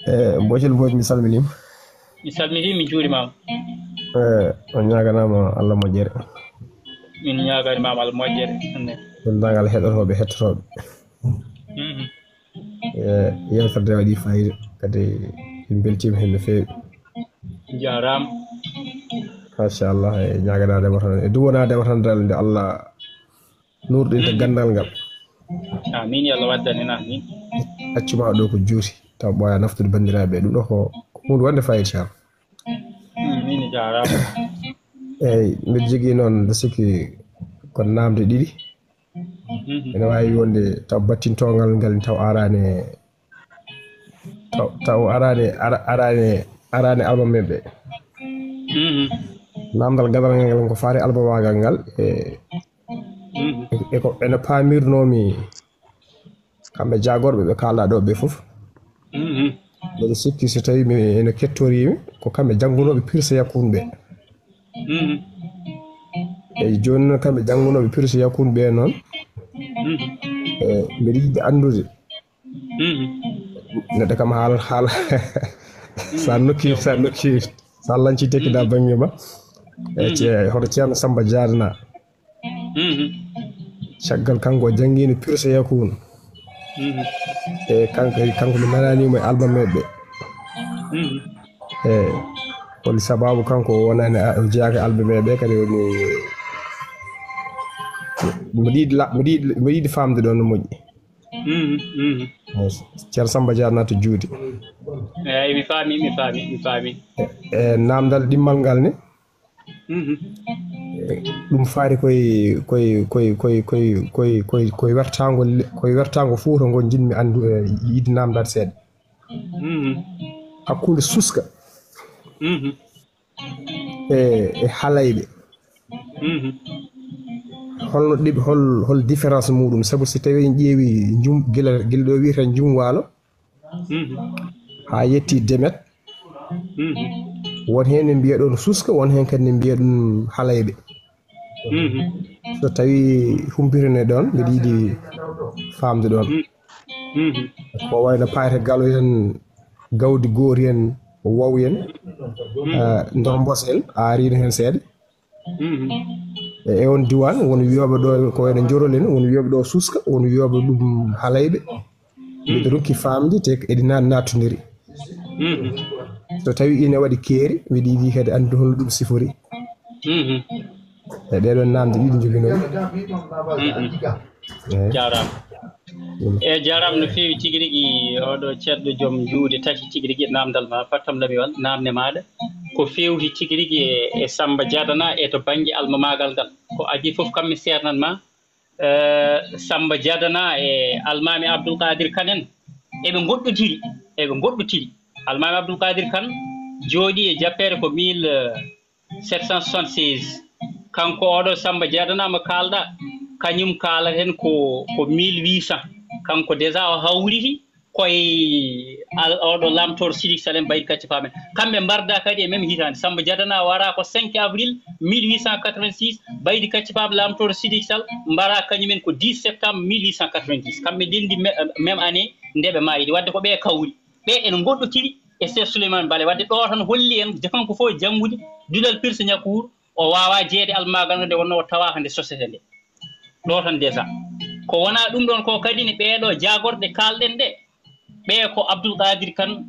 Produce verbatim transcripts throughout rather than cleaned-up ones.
Eh, Boocel Mbodj, mi salminiima. Mi salminiima, mi juuriima. Eh, on ñaaganaama Allah moƴƴere. Min ñaaganaama Allah moƴƴere. Denndaangal heɗotooɓe, hettotooɓe. Mhm. Eh, yeewtere nde waɗi faayiida, kadi min mbeltiima heen no feewi. Njaaraama. Machallah, e ñaaganaade mo tan, e duwanaade mo tan dal nde Allah nuurɗinta ganndal ngal. Amin, yo Allah waddan en, amin. Accu ma ɗo ko juuti, taw ɓooya naftude banndiraaɓe. Ɗum ɗo ko, ko huunde wonde faayiida, ceerno. Amin, jaaraama. Eeyi, mbiɗa jogii noon, mbiɗa sikki ko naamnde ɗiɗi. Mhm. Ene waawi wonde taw battintoongal ngal taw araani, taw, taw araani, ara-, araani, araani almameeɓe. Mhm. Naamndal gadangal ngal ko faati almamaagal ngal, e, mhm, e, e ko ene paamirnoomi kamɓe jaagorɓe ɓe kaalɗaa ɗo ɓe fof. Mhm. Mbeɗa sikki so tawii mi ene kettoriimi, ko kamɓe janngunooɓe Pirsa Yakun ɓe. Mhm. Eyi, jooni noon, kamɓe janngunooɓe Pirsa Yakun ɓe noon, mhm, e, mbeɗa yiɗi anndude. Mhm. Neɗɗo kam haala, haala. Mhm. Sa nokki, sa nokki, sa lanci tekki da, mhm, bannge ma. E, mhm, ce-, hoto Ceerno Samba Jaadana. Mhm. Caggal kanko o janngiino Pirsa Yakun. Mhm. E kanko, kanko mi nanaani mo e almameeɓe. Mhm. E hol sababu kanko o wonani a-, o jeyaaka e almameeɓe, kadi woni mbiɗa yiɗi la-, mbiɗa yiɗi, mbiɗa yiɗi faamde ɗoon no moƴƴi. Mhm, mhm. E, Ceerno Samba Dia naata juuti. Eeyi, mi faami, mi faami, mi faami. E, e naamndal ɗimmal ngal ne? Mhm. E, ɗum faari koye, koye, koye, koye, koye, koye, koye, koye wertaango le-, koye wertaango Fuuta ngo njiɗmi anndu-, e, yiɗde naamndaade seeɗa. Mhm. Hakkunde suska, mhm, e, e halayɓe. Mhm. Holno ɗi-, hol, hol différence muɗum? Sabu si tawii en ƴeewi njum-, gila, gila ɗo wiyeten njum waalo, mhm, haa yetti demet. Mhm. Won heen ne mbiya ɗoon suska, won heen kadi ne mbiya ɗum halayɓe. Mhm. So tawii humpitane ɗoon, mbiɗa yiɗi faamde ɗoon. Mhm. Mhm. Ko wayno paayte galo en, gawdi goori en, waw en, mhm, eh, ndombos en, a ariino heen seeɗa. Mhm. E, e on diiwaan, won wiyooɓe ɗo ko wayno njorol en, won wiyooɓe ɗo suska, won wiyooɓe ɗum halayɓe. Mbiɗa ronki faamde te eɗi na-, naatondiri. Mhm. So tawii ina waɗi keeri, mbiɗa yiɗi kadi anndude holno ɗum sifori. Mhm. E ɗee ɗoon naamnde ɗiɗi njoginomi. Mhm. Eeyi. Jaaraama. Mm. Eeyi, jaaraama no feewi tigi rigi, oɗo ceerɗo joom juuɗe tati tigi rigi, naamndal ma, pattam lamiwal, naamne maaɗa. Ko feewti tigi rigi e, e Samba Jadana e to bannge almamaagal ngal. Ko adii fof kam mi seernan ma, eh, Samba Jadana e Almaami Abdul Qadir Kan en, eɓe ngoɗɗotiri, eɓe ngoɗɗotiri. Almaami Abdul Qadir Kan jooɗii e jappeere ko mille sept cent soixante-seize. Kanko oɗo Samba Jadana mo kaalɗa, kañum kaalaten ko, ko mille huit cent. Kanko déjà o hawriti koye al-, oɗo Lamtoor Sidik Sal en Baydi Kacce Paamen. Kamɓe mbarda kadi e même hitaande. Samba Jadana wara ko cinq avril mille huit cent quatre-vingt-six, Baydi Kacce Paam Lamtoor Sidik Sal mbara kañumen ko dix septembre mille huit cent quatre-vingt-dix. Kamɓe ndenndi me-, même année nde ɓe maayidi. Wadde ko ɓe kawri. Ɓe ene ngoɗɗotiri e Cheikh Souleymane Bale. Wadde ɗo tan holli en, kanko fof e janngude duɗal Pirsa Ñakkuur, o waawaa jeyeede almaagal ngal nde wonnoo o tawaaka nde sosete nde. Ɗo tan déjà. Ko wonaa ɗum ɗoon ko kadi ne ɓeeɗo jaagorɗe kaalɗen ɗe, ɓe ko Abdul Qadir Kan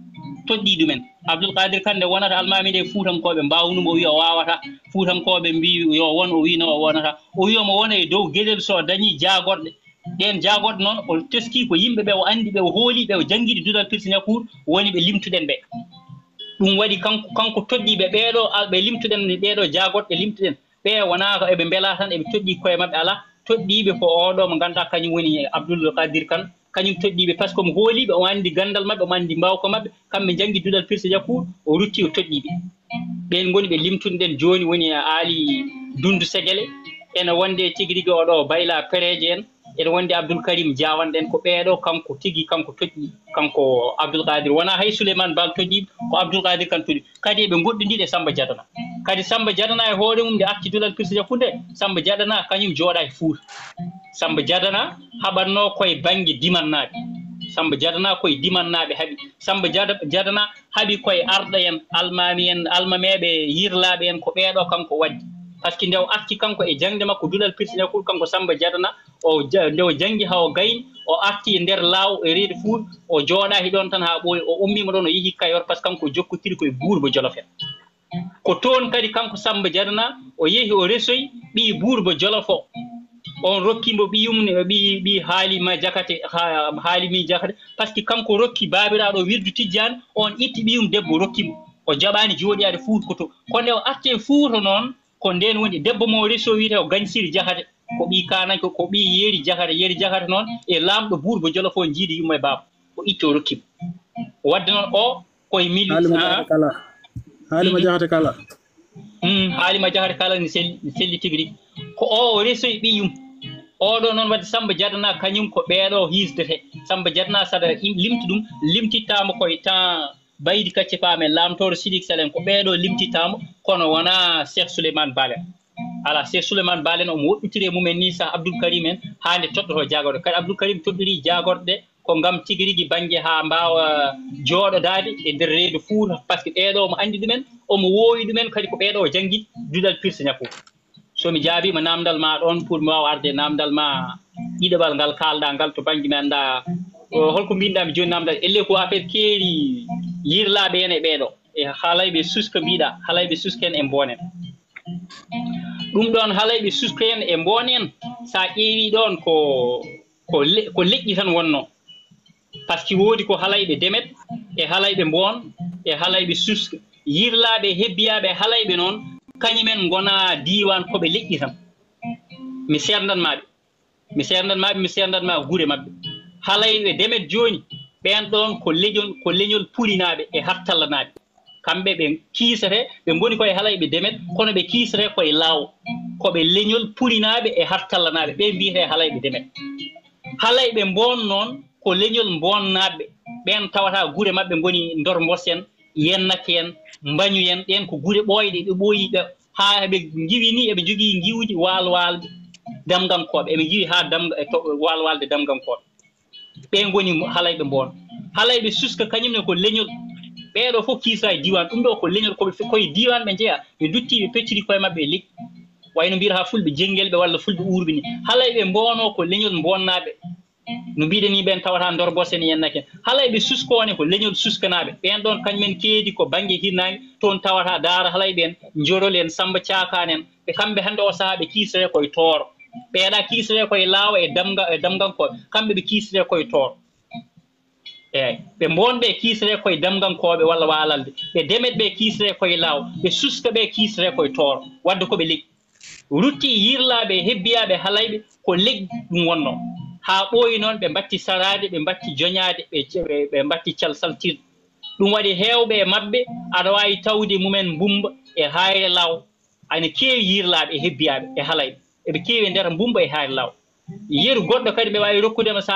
toɗɗii ɗumen. Abdul Qadir Kan nde wonata almaami nde Fuutankooɓe mbaawnoo mo, o wiya o waawataa. Fuutankooɓe mbii yo won, o wiinoo o wonataa. O wiya mo wona e dow geɗel so o dañii jaagorɗe. Ɗeen jaagorɗe noon, o teskii ko yimɓe ɓe o anndi, ɓe o hoolii, ɓe o janngidi duɗal Pirsi Ñakkuur, woni ɓe limtuɗen ɓe. Ɗum waɗi kanko, kanko toɗɗii ɓe ɓeeɗo, al-, ɓe limtuɗen, ɓeeɗo jaagorɗe limtuɗen. Ɓe wonaa ko eɓe mbelaa tan, eɓe toɗɗii koye maɓɓe alaa. Toɗɗiiɓe ko oɗo mo ngannduɗaa kañum woni Abdul Qadir Kan. Kañum toɗɗiiɓe, par ce que omo hooliiɓe, omo anndi ganndal maɓɓe, omo anndi mbaawka maɓɓe. Kamɓe njanngi duɗal Pirsi Ñakkuur, o rutti, o toɗɗiiɓe. Ɓeen ngoni ɓe limtuɗen jooni, woni Aali Dundu Segele, ene wonde tigi rigi oɗo Bayla Pereeje en. Ene wondi Abdoul Karim Diawane ɗen, ko ɓeeɗo kanko tigi, kanko toƴƴi, kanko Abdoul Qadir. Wonaa hay Souleymane Baal toƴƴi, ko Abdoul Qadir kan toƴƴi. Kadi eɓe ngoɗɗondiri e Samba Diadana. Kadi Samba Diadana e hoore mum nde arti duɗal Pirsi Ñakku nde, Samba Diadana kañum jooɗaaki Fuuta. Samba Diadana haɓatno koye bannge Dimannaaɓe. Samba Diadana koye Dimannaaɓe haɓi. Samba Diada-, Diadana haɓi koye arɗo en, almaami en, almameeɓe, yirlaaɓe en, ko ɓeeɗo kanko waddi. Par ce que nde o arti kanko e jaŋde makko duɗal Pirsi Ñakku, kanko Samba Diadana, o ja-, nde o janngi haa o gayni, o arti e nder laaw e reedu Fuuta, o jooɗaaki ɗoon tan haa ɓooyi, o ummiima ɗoon, o yehi Kayor, par ce que kanko o jokkotiri koye Buurba Jolof en. Ko toon kadi kanko Samba Diadana, o yehi o resoyi ɓii Buurba Jolof o. On rokki mbo ɓiyum ne, ɓii, ɓii Haalima Jakate, ha-, Haalimi Jakate, par ce que kanko rokki baabiraaɗo wirdu Tijjaan, on itti ɓiyum debbo rokki mo. O jaɓaani jooɗiyaade Fuuta ko to. Ko nde o arti e Fuuta noon, ko ndeen woni debbo mo o reso wiyetee ko Gañ Siri Jakate, ko ɓii Kaanañ, ko, ko ɓii Yeeri Jakate. Yeeri Jakate noon e laamɗo Buurba Jolof o jiidi yumma e baaba. O itti o rokki mo. Wadde noon o koye mili-, Haalima ah. Jakate Kala. Haalima Mhm. Jakate Kala. Mm, Haalima Jakate Kala ne sel-, ne selli tigi rigi. Ko o, o resoyi ɓiyum. Oɗo noon wadde Samba Diadana kañum ko ɓeeɗo hisdete. Samba Diadana saɗa im-, limti ɗum, limtittaamo koye temps Baydi Kacce Paam en, laamtooɗo Sidik Sel en, ko ɓeeɗo limtittaamo, kono wonaa Cheikh Souleymane Baal en. Alaa, Cheikh Souleymane Baal en omo woɗɗotiri e mum en nii sah Abdoul Karim en, haa nde toɗɗotoo jaagorɗe. Kadi Abdoul Karim toɗɗorii jaagorɗe ko ngam tigi rigi bannge haa mbaawa jooɗodaade e nder reedu Fuuta, par ce que ɓeeɗo omo anndi ɗumen, omo woowi ɗumen, kadi ko ɓeeɗo o janngi duɗal Pirsi Ñakku. So mi jaabiima naamndal ma ɗoon, pour mi waawa arde e naamndal ma ɗiɗaɓal ngal kaalɗaa ngal to bannge mi anndaa, o, holko mbiinɗaa mi jooni naamndal? Elle ko affaire keeri yirlaaɓe en e ɓeeɗo, e halayɓe suska mbiiɗaa, halayɓe suska en e mboon en. Ɗum ɗoon halayɓe suska en e mboon en, so a ƴeewii ɗoon ko, ko le-, ko leƴƴi tan wonnoo. Par ce que woodi ko halayɓe Demet, e halayɓe Mboon, e halayɓe Suska. Yirlaaɓe, hebbiyaaɓe halayɓe noon, kañumen ngonaa diiwaan, ko ɓe leƴƴi tan. Mi seerndan maa ɓe. Mi seerndan maa ɓe, mi seerndan maa gure maɓɓe. Halayɓe Demet jooni, ɓeen ɗoon ko leñol, ko leñol Pulinaaɓe e Hartallanaaɓe. Kamɓe ɓe kiisete, ɓe ngoni koye halayɓe Demet, kono ɓe kiisete koye Laaw. Ko ɓe leñol Pulinaaɓe e Hartallanaaɓe, ɓe mbiyetee halayɓe Demet. Halayɓe Mboon noon, ko leñol Mboonnaaɓe. Ɓeen tawata gure maɓɓe ngoni Ndor Mbos en, Yennake en, Mbañu en, ɗeen ko gure ɓooyɗe, ɓe ɓooyi ɓe, haa ɓe ngiwi ni, eɓe njogii ngiwdi waalwaalde damgankooɓe, eɓe ngiwi haa damga-, e to-, waalwaalde damgankooɓe. Ɓe ngoni mo-, halayɓe Mboon. Halayɓe Suska kañum ne ko leñol. Ɓeeɗo fof kiisa e diiwaan. Ɗum ɗo ko leñol, ko ɓe fe-, koye diiwaan ɓe njeya. Ɓe ndutti, ɓe pecciri koye maɓɓe e leƴƴi. Wayno mbiyata fulɓe Jengel ɓe walla fulɓe Uurɓe ni. Halayɓe Mboon o ko leñol Mboonnaaɓe. No mbiɗen ni ɓeen tawata Ndor Bos en Yennake en. Halayɓe Suska o ne ko leñol Suskanaaɓe. Ɓeen ɗoon kañumen keedi ko bannge hirnaange. Toon tawata Daara Halayɓe en, Njorol en, Samba Caakaan en. Ɓe kamɓe hannde o sahaa ɓe kiisree koye Tooro. Ɓeeɗa kiisree koye Laawo e Damga-, e Damgankooɓe. Kamɓe ɓe kiisree koye Tooro. Eey, ɓe Mboon ɓe kiisree koye Damgankooɓe walla Waalalde. Ɓe Demet ɓe kiisree koye Laawo. Ɓe Suska ɓe kiisree koye Tooro. Wadde ko ɓe leƴƴi. Rutti yirlaaɓe e hebbiyaaɓe halayɓe ko leƴƴi ɗum wonnoo. Haa ɓooyi noon ɓe mbatti saraade, ɓe mbatti joñaade, ɓe ce-, ɓe, ɓe mbatti calsaltirde. Ɗum waɗi heewɓe e maɓɓe aɗa waawi tawde mumen Mbumba e Haayre Laawo. Ene keewi yirlaaɓe e hebbiyaaɓe e halayɓe. Eɓe keewi e nder Mbumba e Haayre Laawo. Yeru goɗɗo kadi ɓe waawi rokkude ma sa,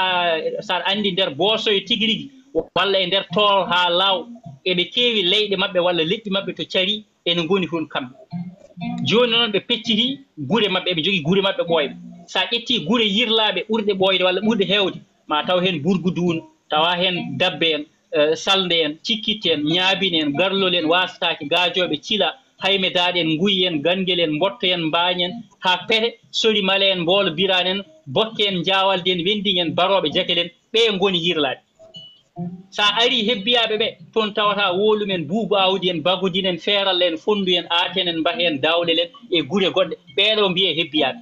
sa aɗa anndi nder Boosoyo tigi rigi, walla e nder Tooro haa Laawo. Eɓe keewi leyɗe maɓɓe walla leƴƴi maɓɓe to Cari, ene ngoni toon kamɓe. Jooni noon ɓe pecciti gure maɓɓe, eɓe njogii gure maɓɓe ɓooyɓe. Sa ƴetti gure yirlaaɓe ɓurɗe ɓooyde walla ɓurɗe heewde, ma taw heen Burgu Duuna, tawa heen Dabbe en, eh, Salnde en, Cikkitte en, Ñaabine en, Garlol en, Waasataake, Gaajooɓe, Cila, Haymedaaɗe en, Nguy en, Gangel en, Mbotto en, Mbaañ en, haa Pete, Sori Male en, Mboolo Biraan en, Bokke en, Jaawaldi en, Wenndiŋ en, Barooɓe Jakel en, ɓee ngoni yirlaaɓe. Sa arii hebbiyaaɓe ɓe, toon tawata Woolum en, Buubu Aawdi en, Bagudin en, Feeral en, Fonndu en, Aaten en, Mbahe en, Daawlel en, e gure goɗɗe. Ɓee ɗo mbiyee hebbiyaaɓe.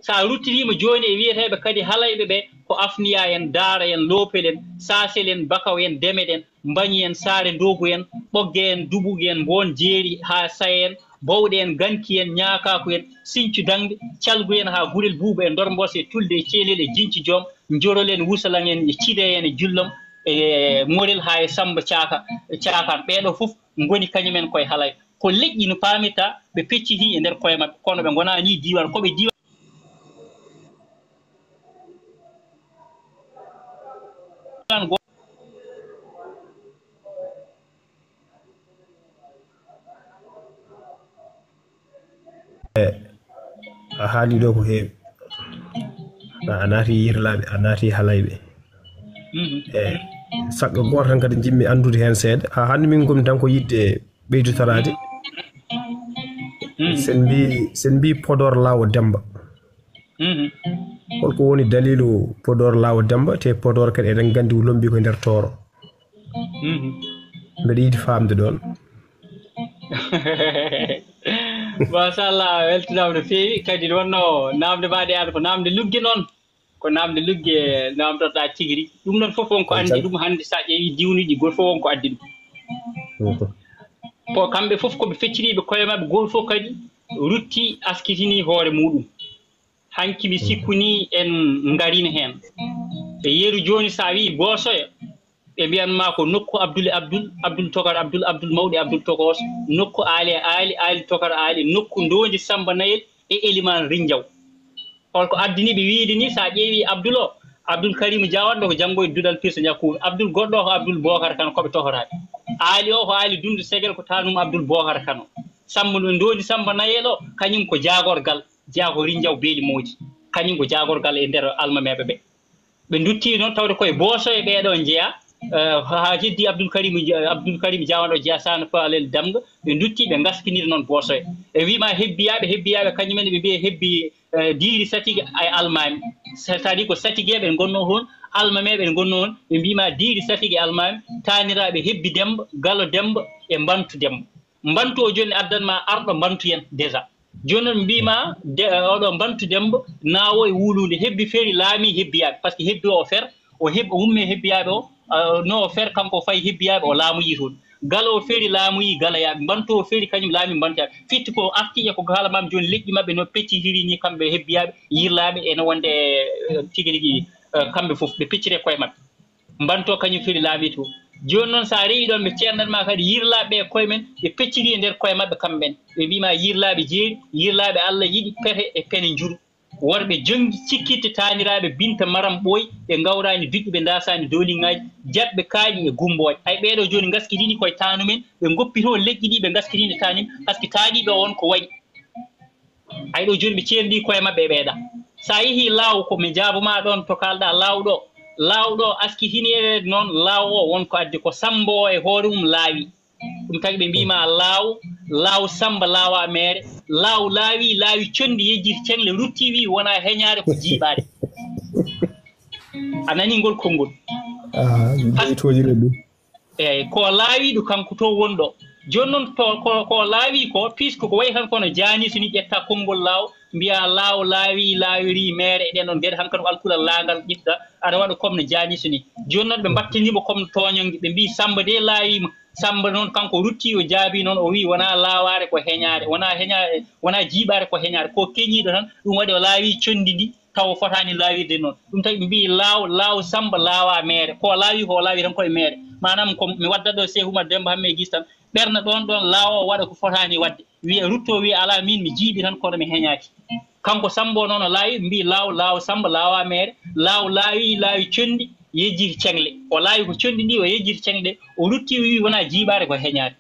Sa ruttiriima jooni e wiyeteeɓe kadi halayɓe ɓe, ko Afniya en, Daara en, Loopel en, Saasel en, Bakaw en, Demed en, Mbañi en, Saare Ndoogu en, Ɓogge en, Duɓugi en, Mboon Jeeri haa Saye en, Bowɗe en, Ganki en, Ñaakaaku en, Siñcu Daŋde, Calgu en haa Gurel Buubu e Ndor Mbos e Tulde e Ceelel e Jinci Joom, Njorol en, Wusalaŋ en e Cide en e Jullom e Ŋorel haa e Sammba Caaka, Caakaan. Ɓee ɗo fof ngoni kañum en koye halayɓe. Ko leƴƴi no paamirta, ɓe pecciti e nder koye maɓɓe, kono ɓe ngonaa nii diiwaan, ko ɓe diiwaan. haali ɗo ko heewi. A naati yirlaaɓe, a naati halayɓe. Eyi, saɗɗo gooto tan kadi njiɗmi anndude heen seeɗa. A hannde min ngoni tan ko yiɗde ɓeydotoraade. Sen mbi, sen mbi Podor Laawo Demba. Holko woni daliilu Podor Laawo Demba, te Podor kadi eɗen nganndi lombi ko nder Tooro? Mbeɗa yiɗi faamde ɗoon. Machallah, weltanaama no feewi. Kadi wonno naamnde mbaɗe an ko naamnde lugge noon. Ko naamnde lugge naamndoɗaa tigi rigi. Ɗum noon fof won ko anndi ɗum hannde, so a ƴeewi diwnuji goto fof won ko addi ɗum. Ko kamɓe fof ko ɓe fecciriiɓe koye maɓɓe, gooto fof kadi rutti askitini hoore muɗum. Hanki mi sikku ni en ngarino heen. E yeru jooni so a wii Boosoya, ɓe mbiyan ma ko nokku Abdul e Abdul, Abdul Tokar Abdul, Abdul Mawɗi Abdul Tokos, nokku Aali e Aali, Aali Tokar Aali, nokku Ndoondi Samba Nayel e Elimaan Rinjaw. Holko addini ɓe wiide ni, so a ƴeewi Abdul o, Abdul Karimu Jawanɗo ko janngo e duɗal Pirsa Ñakkuur, Abdul goɗɗo o ko Abdul Bookar Kano, ko ɓe tokoraaɓe. Aali o ko Aali Dundu Segel, ko taanum Abdul Bookar Kano. Samba no Ndoondi Samba Nayel o, kañum ko jaagorgal, jeyaa ko Rinjaw Beeli Moodi. Kañum ko jaagorgal e nder almameeɓe ɓe. Ɓe ndutti noon tawde koye Boosoye ɓeeɗo njeyaa, eh, haa heddi Abdul Karim, Abdul Karim Jawanɗo jeyaa Sano Falel Damga, ɓe ndutti ɓe ngaskindiri noon Boosoye. Ɓe wii ma hebbiyaaɓe, hebbiyaaɓe kañum en ɓe mbiye hebbi, eh, diiri satigi e almaami. C'est-à-dire ko satigeeɓe ɓe ngonnoo toon, almameeɓe ɓe ngonnoo toon, ɓe mbii ma diiri satigi e almaami, taaniraaɓe hebbi Demba, Galo Demba e Mbantu Demba. Mbantu o jooni addan ma arɗo Mbantu en déjà. Jooni noon mbii ma de, oɗo Mbantu Demba naawo e wuluunde hebbi feri laami hebbiyaaɓe. Parce que hebbi o fer, o heb, o umme hebbiyaaɓe o, ah, no o fer kanko o fayi hebbiyaaɓe o laamoyi toon. Galo o feri laamoyi galoyaaɓe. Mbantu o feri kañum laami mbantuyaaɓe. Fitti ko arti e ko haala maam jooni leƴƴi maɓɓe no peccitiri ni kamɓe hebbiyaaɓe, yirlaaɓe ene wonde, eh, tigi rigi, eh, kamɓe fof ɓe pecciri e koye maɓɓe. Mbanto kañum feri laami to. Jooni noon so a rewi ɗoon ɓe ceernan ma kadi yirlaaɓe e koye men, ɓe pecciri e nder koye maɓɓe kamɓe ɓen. Ɓe mbii ma yirlaaɓe jeeri, yirlaaɓe Allah yiɗi pete e pene njuru. Worɓe jonngi cikkitte taaniraaɓe Binta Maram Ɓooy, ɓe ngawraani duƴƴi, ɓe ndaasaani dooliŋaaji, jaɓɓe kaaƴi e gummbooje. Hay ɓeeɗo jooni ngaskitini koye taanu men, ɓe ngoppi toon leƴƴi ɗi ɓe ngaskitini taani, parce que taaniiɓe o won ko wayi. Hay ɗo jooni ɓe ceerdi koye maɓɓe e ɓeeɗa. So a yehii laaw ko mi jaabo ma ɗoon to kaalɗa laaw ɗo. Laaw ɗo askitini e noon laaw o won ko addi ko Sammbo o e hoore mum laawi. Ɗum tagi ɓe mbii ma laaw, laaw Sammba laawa meere, laaw laawi, laawi conndi yejjiti ceŋle rutti wi wona heñaare ko jiiɓaade. A nanii ngol konngol. Ah, ɓeytooji ɗo ɗum. Eeyi, ko laawiiɗo kanko to wonɗo. Jooni noon to, ko, ko laawi ko, puisque ko wayi tan kono jaaniiso ni ƴetta konngol laaw, mbiya laaw laawi, laawiri meere, e ɗen ɗon geɗe, hankadi ko alkulal laangal ƴetta, aɗa waɗa comme no jaaniiso ni. Jooni noon ɓe mbattini mo comme no tooñannge, ɓe mbii Sammba de laawiima. Sammba noon kanko rutti o jaabi noon, o wii wonaa laawaare ko heñaare, wonaa heñaare, wonaa jiiɓaare ko heñaare, ko keñiiɗo tan, ɗum waɗi o laawi conndi ndi, taw o fotaani laawirde noon. Ɗum tagi ɓe mbii laaw, laaw Sammba laawa meere. Ko laawi ko o laawi tan koye meere. Maanaam ko mi waddat ɗo Seeku Umar Demmba Hammee Gis tan, ɓerna ɗoon ɗoon laaw o waɗa ko fotaani waɗde. Wiya rutto wiya alaa miin mi jiiɓi tan kono mi heñaaki. Kanko Sammba o noon o laawi, mbii laaw, laaw Sammba laawa meere. Laaw laawi, laawi conndi, yejjiti ceŋle. O laawi ko conndi ndi o yejjiti ceŋle. O rutti o wii wonaa jiiɓaare ko heñaare.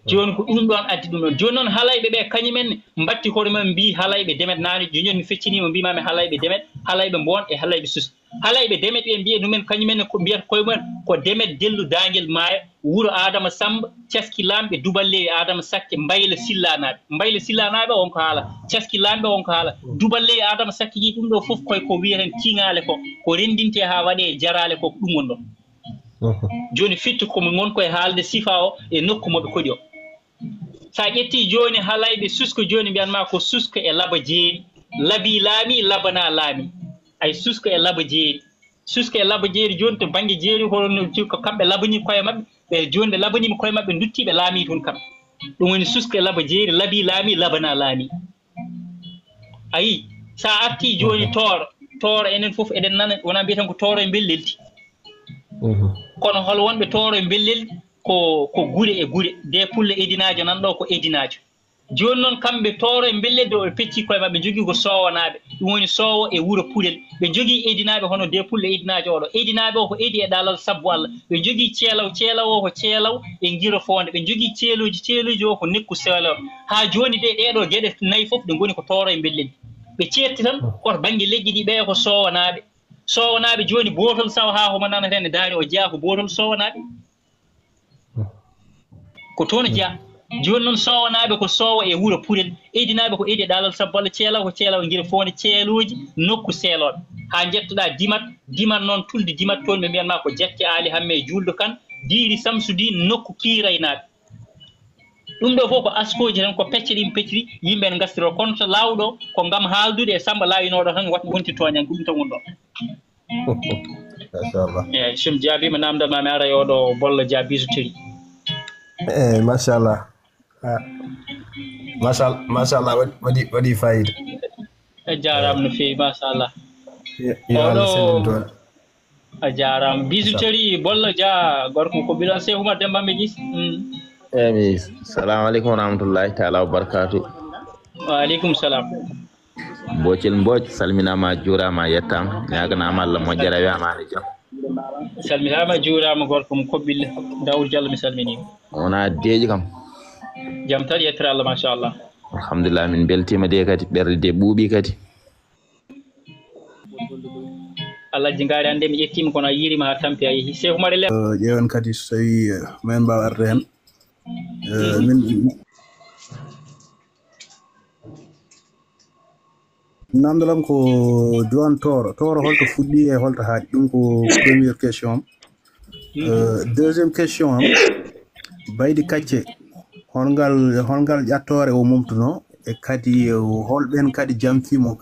Jooni ko ɗum ɗoon addi ɗum ɗoon. Jooni noon halayɓe ɓe kañum en mbatti hoore mum mbii halayɓe demet naane. Jooni jooni mi fecciniima mbiimaami halayɓe demet, halayɓe mboon e halayɓe sus. Halayɓe demet ɓe mbiye ɗumen kañum en ko mbiyata koye mumen ko demet dellu daangel maayo, wuro Aadama Sammba, caski laamɓe Duballeewi Aadama Sakke, Mbayla Sillanaaɓe. Mbayla Sillanaaɓe on ko haala, caski laamɓe on ko haala. Duballeewi Aadama Sakke ji ɗum ɗo fof koye ko wiyeten kiŋaale ko, ko renndintee haa waɗee jaraale ko, ko ɗum woni ɗoon. Jooni fitti ko min ngon koye haalde sifa o e nokku mo ɓe koɗi o. So a ƴettii jooni halayɓe susko jooni mbiyan ma ko susko e laba jeeri. Labi laami, labana laami. Ay susko e laba jeeri. Susko e laba jeeri jooni to bannge jeeri hono ci-, ko kamɓe labani koye maɓɓe. Ɓe jooni ɓe labaniima koye maɓɓe ndutti ɓe laami toon kamɓe. Ɗum woni susko e laba jeeri, labi laami, labana laami. Ayi, so a artii jooni Tooro, Tooro enen fof eɗen nana, wona mbiyaten ko Tooro e Mbelleldi. Kono hol wonɓe Tooro e Mbelleldi? Ko, ko gure e gure. De Pullo Edinaajo nan ɗo ko Edinaajo. Jooni noon, kamɓe Tooro e Mbelleddo, ɓe pecci koye maɓɓe, njogii ko Soowanaaɓe, ɗum woni Soowo e wuro Pulel. Ɓe njogii Eydinaaɓe hono Dee Pullo Eydinaajo oɗo. Eydinaaɓe o ko Eydi e Daalal Sabbu Alla. Ɓe njogii Ceelaw, Ceelaw o ko Ceelaw e Ngiro Foonde. Ɓe njogii Ceelooji, Ceelooji o ko Nekku Seeloor. Haa jooni de, ɗeeɗo geɗe nayi fof ɗe ngoni ko Tooro e Mbelleddi. Ɓe ceetti tan ko to bannge leƴƴi ɗi, ɓeya ko Soowanaaɓe. Soowanaaɓe jooni, bootol saw haa homo nanata en e daari o jeyaa ko bootol Soowanaaɓe. Ko toon o jeyaa. Jooni noon, Soowanaaɓe ko Soowo e wuro Pulel, Eydinaaɓe ko Eydi e Daalal Sabbu Alla, Ceelaw ko Ceelaw e Ngiro Foonde, Ceelooji Nokku Seelooɓe. Haa njettoɗaa Dimat, Dimat noon, tulde Dimat toon, ɓe mbiyan ma ko Jakke Aali Hamme e Juulɗo Kan, Diiri Samsudiin, Nokku Kiiraynaaɓe. Ɗum ɗo fof ko askooji tan, ko pecce ɗin pecciri, yimɓe ne ngastiroo. Kono to laawɗo, ko ngam haaldude e Samba laawinooɗo tan, wat-, wonti tooñan, ko ɗum tan woni ɗo. Machallah. Eyyi, so mi jaabiima naamndal ma, mi ara e oɗo Bollo Dia bijouterie. Eyyi, machallah. Ah. Machal-, machallah, waɗi, waɗi, waɗi fayida. A jaaraama no feewi, machallah. Yo, yo Allah sellin toon. A jaaraama. Machallah. Bijouterie Bollo Dia, gorko ko ɓiɗon Seeku Umar Demba Mejis. Mm. Eyyi, salamu aleykum wa rahmatullahi taala wa barakatuh. Wa aleykum salam. Boocel Mbooc, salminaama, a juuraama, a yettaama, ñaaganaama Allah moƴƴere, a wiyaama aɗa jam. Salminaama, a juuraama, gorko mo Koɓɓille, Daawuda Jallo, mi salminiima. Wonaa deeƴi kam. Jam tan, yettere Allah, machallah. Alhamdulillah, min mbeltiima de kadi, ɓerɗe de ɓuuɓii kadi. Alhaji Ngaari, hannde mi ƴettiima, kono a yiiriima haa tampi, a yehi. Seeku Umar e le- Eh, ƴeewen kadi so tawii, eh, men mbaawa arde heen. Eh, min, Naamndal am ko diiwaan Tooro. Tooro holto fuɗɗii e holto haaɗi? Ɗum ko première question am. Mhm. Euh, deuxième question am, Baydi Kacce, hol ngal, hol ngal ƴattoore o momtunoo? E kadi, euh, hol ɓeen kadi jamfii mo?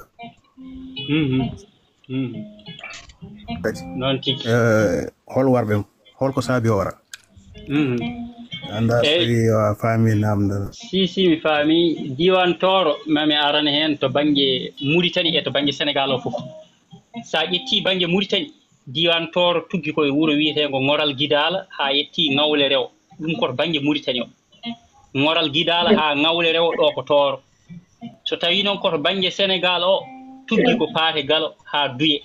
Mhm. Mhm. Kadi. Noon tigi. Euh, hol warɓe mo? Holko saabi o ara? Mhm. Anndaa so tawi a faami naamndal. Si, si, mi faami. Diiwaan Tooro, ma mi arane heen to bannge Muritani e to bannge Senegaal o fof. So a ƴettii bannge Muritani, diiwaan Tooro tuggi ko e wuro wiyeteengo Ŋoral Gidaala haa yettii Ŋawle Rewo. Ɗum ko to bannge Muritani o. Ŋoral Gidaala haa Ŋawle Rewo, ɗo ko Tooro. So tawii noon ko to bannge Senegaal o, tuggi ko Paate Galo haa Duye.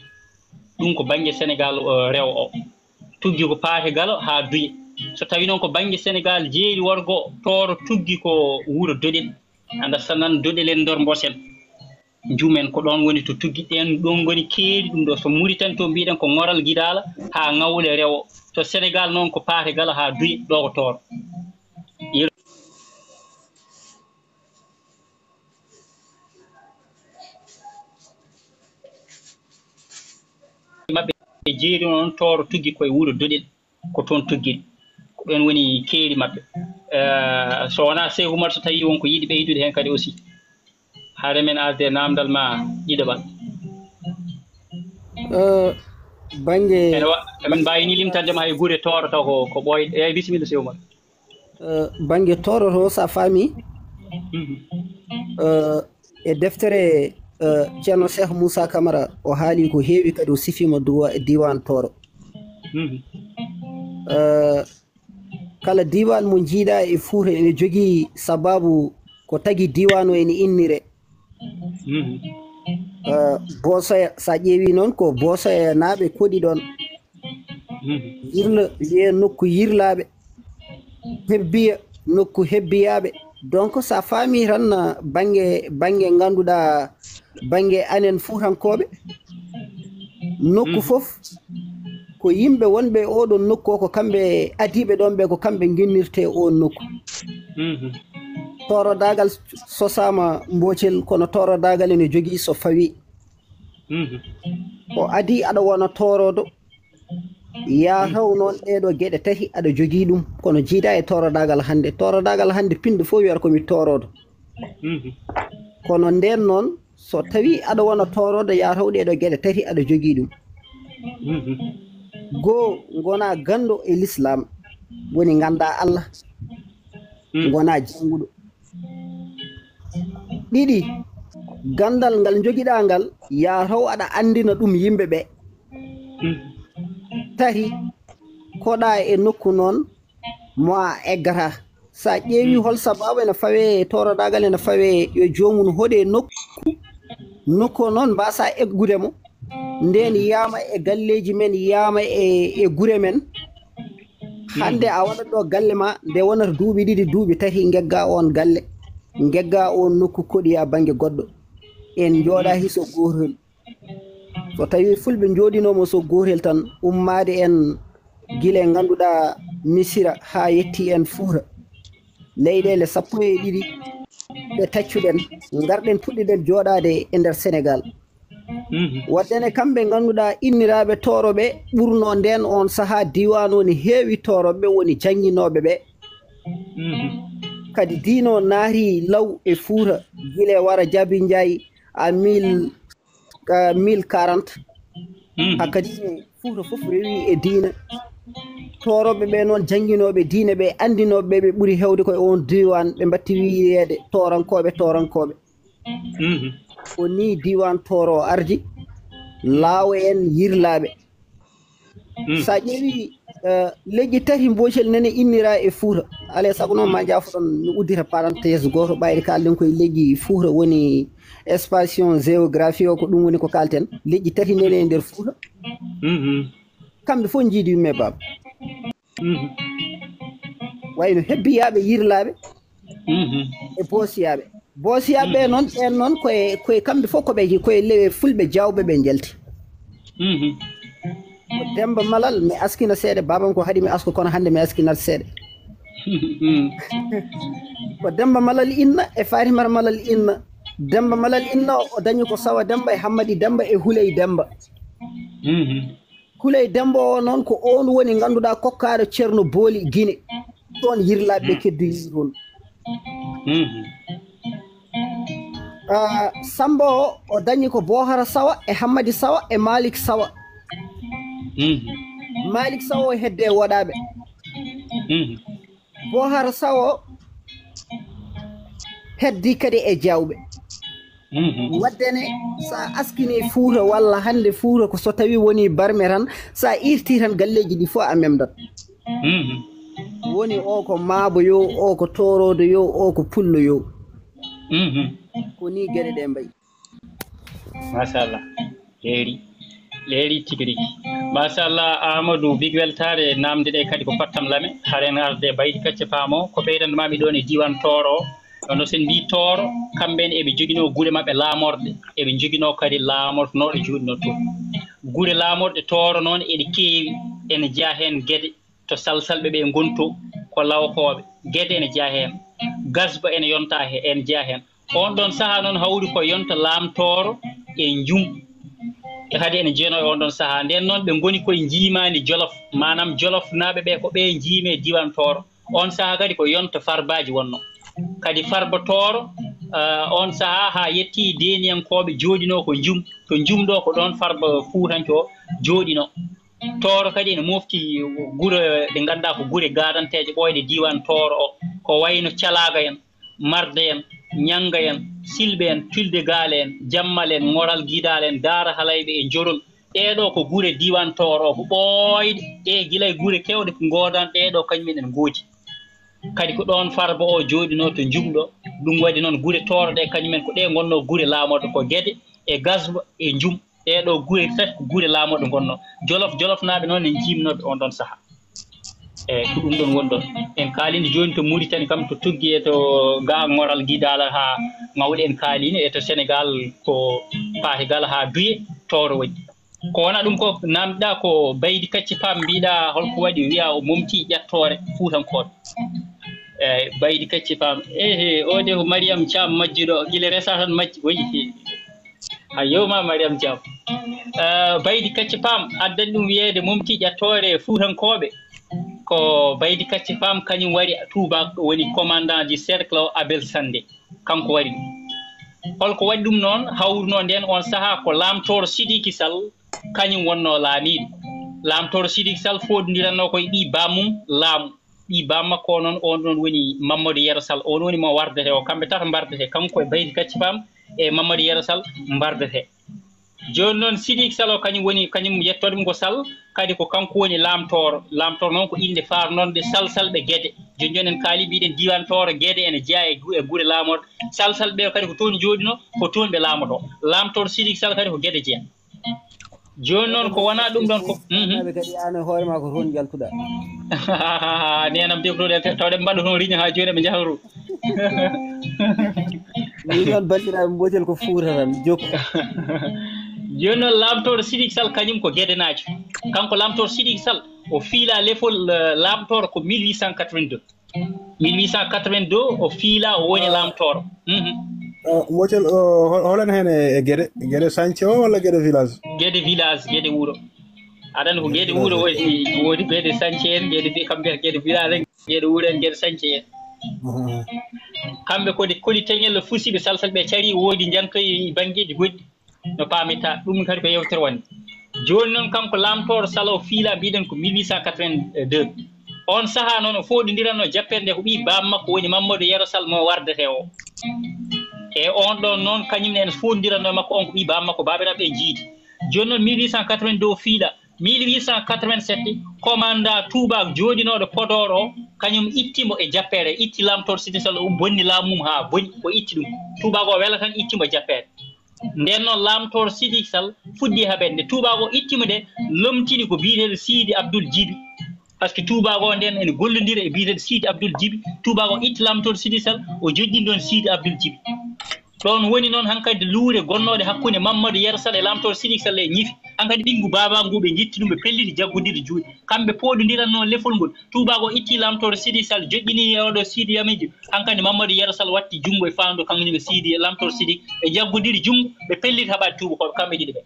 Ɗum ko bannge Senegaal, eh, Rewo o. Tuggi ko Paate Galo haa Duye. So tawii noon ko bannge Senegaal jeeri worgo, Tooro tuggi ko wuro Doɗel. Anndaa so nan Doɗel en, Ndor Mbosen. Njuumen ko ɗoon woni to tuggi, ɗeen ɗoon ngoni keeri ɗum ɗo. So Muritani to mbiɗen ko Ŋoral Gidaala haa Ŋawle Rewo. To Senegaal noon ko Paate Galo haa Duye, ɗo ko Tooro. Maɓɓe e jeeri noon Tooro tuggi koye wuro Doɗel, ko toon tuggi, ko ɗoon woni keeri maɓɓe. Eh, so wonaa Seeku Umar, so tawii won ko yiɗi ɓeydude heen kadi aussi, hare men asde naamndal ma ɗiɗaɓal. Eh, bannge ene wa-, emin mbaawi ni limtande ma hay gure Tooro taw ko, ko ɓooy-, eyyi, bisimilla Seeku Umar. Eh, bannge Tooro to, so a faami, mhm, eh, e deftere, eh, Ceerno Cheikh Moussa Camara, o haali ko heewi, kadi o sifiima duwa-, diiwaan Tooro. Mhm. Eh, kala diiwaan mo njiiɗaa e Fuuta ene jogii sabaabu ko tagi diiwaan o ene innire. Mhm. Eh, Boosoya, so a ƴeewii noon, ko Boosoyanaaɓe koɗi ɗoon. Mhm. Yirla, wiyee nokku Yirlaaɓe. Hebbiya, nokku Hebbiyaaɓe. Donc, so a faamii tan, bannge, bannge ngannduɗaa, bannge anen Fuutankooɓe, nokku, mhm, fof, ko yimɓe wonɓe e oɗon nokku o, ko kamɓe adiiɓe ɗoon ɓe, ko kamɓe ngennirtee oon nokku. Mhm. Toorodaagal sosaama Mboocel, kono toorodaagal ene jogii so fawii. Mhm. Ko adii aɗa wona tooroodo, yaa, mhm, taw noon ɗeeɗo geɗe tati aɗa jogii ɗum, kono jiidaa e toorodaagal hannde. Toorodaagal hannde, pinɗo fof wiyata ko mi tooroodo. Mhm. Kono ndeen noon, so tawii aɗa wona tooroodo, yaa taw ɗeeɗo geɗe tati aɗa jogii ɗum. Mhm. Goo, ngonaa ganndo e Lislaam, woni nganndaa Allah, mhm, ngonaa jannguɗo. Ɗiɗi, ganndal ngal njogiɗaa ngal, yaa taw aɗa anndina ɗum yimɓe ɓe. Mhm. Tati, koɗaa e nokku noon mo a eggataa. So a ƴeewi hol sababu ene fawe, tooroɗaagal ene fawe yo joomum hoɗe nokku, nokku o noon mbasa eggude mo. Nden yiyama e galleeji men, yiyama e, e gure men. Hannde a waɗat ɗo galle ma, nde wonata duuɓi ɗiɗi, duuɓi tati, ngegga on galle, ngegga on nokku koɗiya bannge goɗɗo. En njooɗa hiso gootol. So tawi fulɓe njooɗinooma so gootol tan, ummaade en gila e ngannduɗaa Misira haa yetti en Fuuta. Leyɗeele sappo e ɗiɗi ɗe taccuɗen, ngarɗen puɗɗiɗen jooɗaade e nder Senegaal. Waɗde ne kamɓe ngannduɗaa inniraaɓe Tooro ɓe ɓurnoo ndeen oon sahaa diiwaan o ne heewi Tooroɓe woni jannginooɓe ɓe. Kadi diino naati law e Fuuta gila e wara Jabi Njaay a mille, a mille quarante. Hakkadi Fuuta fof rewi e diina. Tooroɓe ɓe noon jannginooɓe diine ɓe anndinooɓe ɓe ɓe ɓuri heewde koye oon diiwaan ɓe mbatti wiyeede Toorankooɓe, Toorankooɓe. Ko ni diiwaan Tooro o ardi, laawo en yirlaaɓe. So a ƴeewi, eh, leƴƴi tati mboocel nene innira e Fuuta. Alay sago noon ma jaafoɗon mi uddita parenthèse gooto ɓayde kaalɗen koye leƴƴi Fuuta woni expansion géographie o ko ɗum woni ko kaalten. Leƴƴi tati nene e nder Fuuta. Kamɓe fof njiidi yumme baaba. Wayno hebbiyaaɓe yirlaaɓe e boosiyaaɓe. Boosiyaaɓe ɓe noon, ɓeen noon koye, koye kamɓe fof ko ɓe, koye le-, fulɓe jawɓe ɓe njalti. Ko Demba Malal, mi askina seeɗa, baabam ko haɗi mi asko, kono hannde mi askinat seeɗa. Ko Demba Malal Inna e Fatimata Malal Inna. Demba Malal Inna o dañi ko Sawa Demba e Hammadi Demba e Huley Demba. Kuley Dembo o noon ko oon woni ngannduɗaa kokkaaɗo Ceerno Booli Gine. Ɗoon yirlaaɓe keddoyi toon. Ah, Sammba o, o dañi ko Boohara Sawa e Hammadi Sawa e Maalik Sawa. Maalik Sawa o hedde e woɗaaɓe. Boohara Sawo heddi kadi e jawɓe. Waɗde ne, so a askini Fuuta walla hannde Fuuta ko so tawi woni barme tan, so a irti tan galleeji ɗi fof a memdat. Woni o ko maabo yo, o ko tooroodo yo, o ko pullo yo. Ko ni geɗe ɗe mbayi. Machallah. Leeri, leeri tigi rigi. Machallah, Amadou, big weltaare, namde ɗe kadi ko pattam lame. Haren arde baydi kacce paamo, ko ɓeydanɗo mami ɗoon e diiwaan Tooro o. Ɗoon ɗo sen mbii Tooro, kamɓe en eɓe njoginoo gure maɓɓe laamorɗe, eɓe njoginoo kadi laamornooɗo jooɗinoo toon. Gure laamorɗe Tooro noon eɗe keewi, ene jeyaa heen Gede, to Salsalɓe ɓe ngoni to, ko Lawkooɓe. Gede ene jeyaa heen. Gasba ene yonta he, ene jeyaa heen. Oon ɗoon sahaa noon hawri ko yonta Laam Tooro e Njum. E kadi ene jeyanoo e oon ɗoon sahaa. Ndeen noon ɓe ngoni koye njiimaandi Jolof, maanaam Jolofnaaɓe ɓe ko ɓe njiimi e diiwaan Tooro. Oon sahaa kadi ko yonta Farbaaji wonnoo. Kadi Farba Tooro, ah, oon sahaa haa yettii Deeniyankooɓe jooɗinoo ko Njum. To Njum ɗo ko ɗoon Farba Fuutanke o jooɗinoo. Tooro kadi ene mofti gure ɗe ngannduɗaa ko gure gaadanteeje ɓooyɗe diiwaan Tooro o, ko wayno Calaaga en, Marde en, Ñannga en, Silɓe en, Tulde Gaale en, Jammal en, Ŋoral Gidaal en, Daara Halayɓe e Njorol. Ɗee ɗoo ko gure diiwaan Tooro o ko ɓooyɗe, ɗee gila e gure keewɗe ko ngoodan ɗee ɗoo kañum en ene ngoodi. Kadi ko ɗoon Farba o jooɗinoo to Njum ɗo, ɗum waɗi noon gure Tooro ɗe kañum en ko ɗe ngonnoo gure laamorɗe ko Gede e Gasba e Njum. Ɗee ɗoo gure tati ko gure laamorɗe ngonnoo. Jolof, Jolofnaaɓe noon en njiimnooɓe oon ɗoon sahaa. Eeyi, ko ɗum ɗoon woni ɗoon. En kaalii jooni to Muritani kam, to Tuggi e to ga Ŋoral Gidaala haa Ŋawle en kaaliino, e to Senegaal ko Paate Gala haa Duye, Tooro waɗi. Ko wona ɗum ko namdiɗaa ko Baydi Kacci Paam mbiɗaa holko waɗi wiyaa o momtii ƴattoore Fuutankooɓe. Eeyi, Baydi Kacci Paam. Ehe, o de ko Mariyam Caam majjuɗo, gila resa tan majji, wayi. A yewma Mariam Thiam. Eh, Baydi Kacci Paam addani ɗum wiyeede momti ƴattoore Fuutankooɓe. Ko Baydi Kacci Paam kañum wari tuubaak woni commandant du cercle o Abel Sande. Kanko wari ɗum. Holko waɗi ɗum noon? Hawruno ndeen oon sahaa ko laamtooro Sidiki Sall kañum wonnoo laamiiɗo. Laamtooro Sidiki Sall fooɗondirannoo koye ɓii baammum laamu. Ɓii baam makko o noon, oon ɗoon woni Mamadou Yero Sall, oon woni mo wardete o. Kamɓe tato mbardete, kanko e Baydi Kacci Paam e Mamadou Yero Sall mbardete. Jooni noon Sidik Sal o kañum woni, kañum yettoode mum ko Sal, kadi ko kanko woni laamtooro. Laamtooro noon ko innde faarnonde Salsalɓe Gede. Jooni jooni en kaali mbiɗen diiwaan Tooro Gede ene jeyaa e gu-, e gure laamorɗe. Salsalɓe ɓe kadi ko toon njooɗino, ko toon ɓe laamoto. Laamtooro Sidik Sal kadi ko Gede jeyaa. Jooni noon ko wonaa ɗum ɗoon ko, mhm. Kadi aan e hoore maa ko toon njaltuɗaa. Neenam debbo ɗo, tawde ɓe mbaɗa toon riño haa jooni ɓe njahru. Min noon banndiraaɓe mbotel ko Fuuta tan, jokku. Jooni noon laamtooro Sidik Sal kañum ko Gedenaajo. Kanko laamtooro Sidik Sal o fiila lefol, eh, laamtooro ko mille huit cent quatre-vingt-deux. Mille huit cent quatre-vingt-deux o fiila o woni laamtooro. Mhm. Ah, Mbotel, o, hol-, holan heen e, e Gede, Gede Sañce o walla Gede Village? Gede Village, Gede Wuro. Aɗa anndi ko Gede Wuro woodi, woodi Gede Sañce en, Gede vi-, kamɓe Gede Village en, Gede Wuro en, Gede Sañce en. Mhm. Kamɓe kadi koli teñel fusiiɓe Salsalɓe carii, woodi njantoyi banngeeji goɗɗi. No paamita, ɗum kadi ko yewtere wonde. Jooni noon kanko laamtooro Sal o fiila mbiɗen ko mille huit cent quatre-vingt-deux. Oon sahaa noon o fooɗondiranno jappere nde ko ɓii baam makko woni Mamadou Yero Sal mo Wardete o. E oon ɗoon noon kañum ne ene fooɗondiranno e makko, on ko ɓii baam makko, baabiraaɓe en jiidi. Jooni noon mille huit cent quatre-vingt-deux o fiila, mille huit cent quatre-vingt-sept commandant Tuubaak jooɗinooɗo Podoor o, kañum itti mo e jappere, itti laamtooro Sidik Sal o bonni laamu mum haa boni, o itti ɗum. Tuubaak o wela tan itti mo jappere. Ndeen noon laamtooro Sidik Sal fuɗɗi haɓeede. Nde Tuubaak o itti mo nde, lomtini ko biyeteeɗo Siidi Abdul Jibi. Par ce que Tuubaak o ndeen ene gollondira e biyeteeɗo Siidi Abdul Jibi. Tuubaak o itti laamtooro Sidik Sal, o joɗɗini ɗoon Siidi Abdul Jibi. Ɗoon woni noon hankadi luure gonnooɗe hakkunde Mammadu Yero Sal e laamtooro Sidik Sal e ñifi. Hankadi ɓinngu baaba ngu ɓe njetti ɗum, ɓe pelliti jaggondirde juuɗe. Kamɓe pooɗondiran noon lefol ngol. Tuubaak o itti laamtooro Sidik Sal, joɗɗini e oɗo Siidi Yamijo. Hankadi Mammadu Yero Sal watti junngo e faandu, kañum e Siidi, laamtooro Sidik, ɓe jaggodiri junngo, ɓe pelliti haɓaade tuubakooɓe kamɓe ɗiɗo ɓe.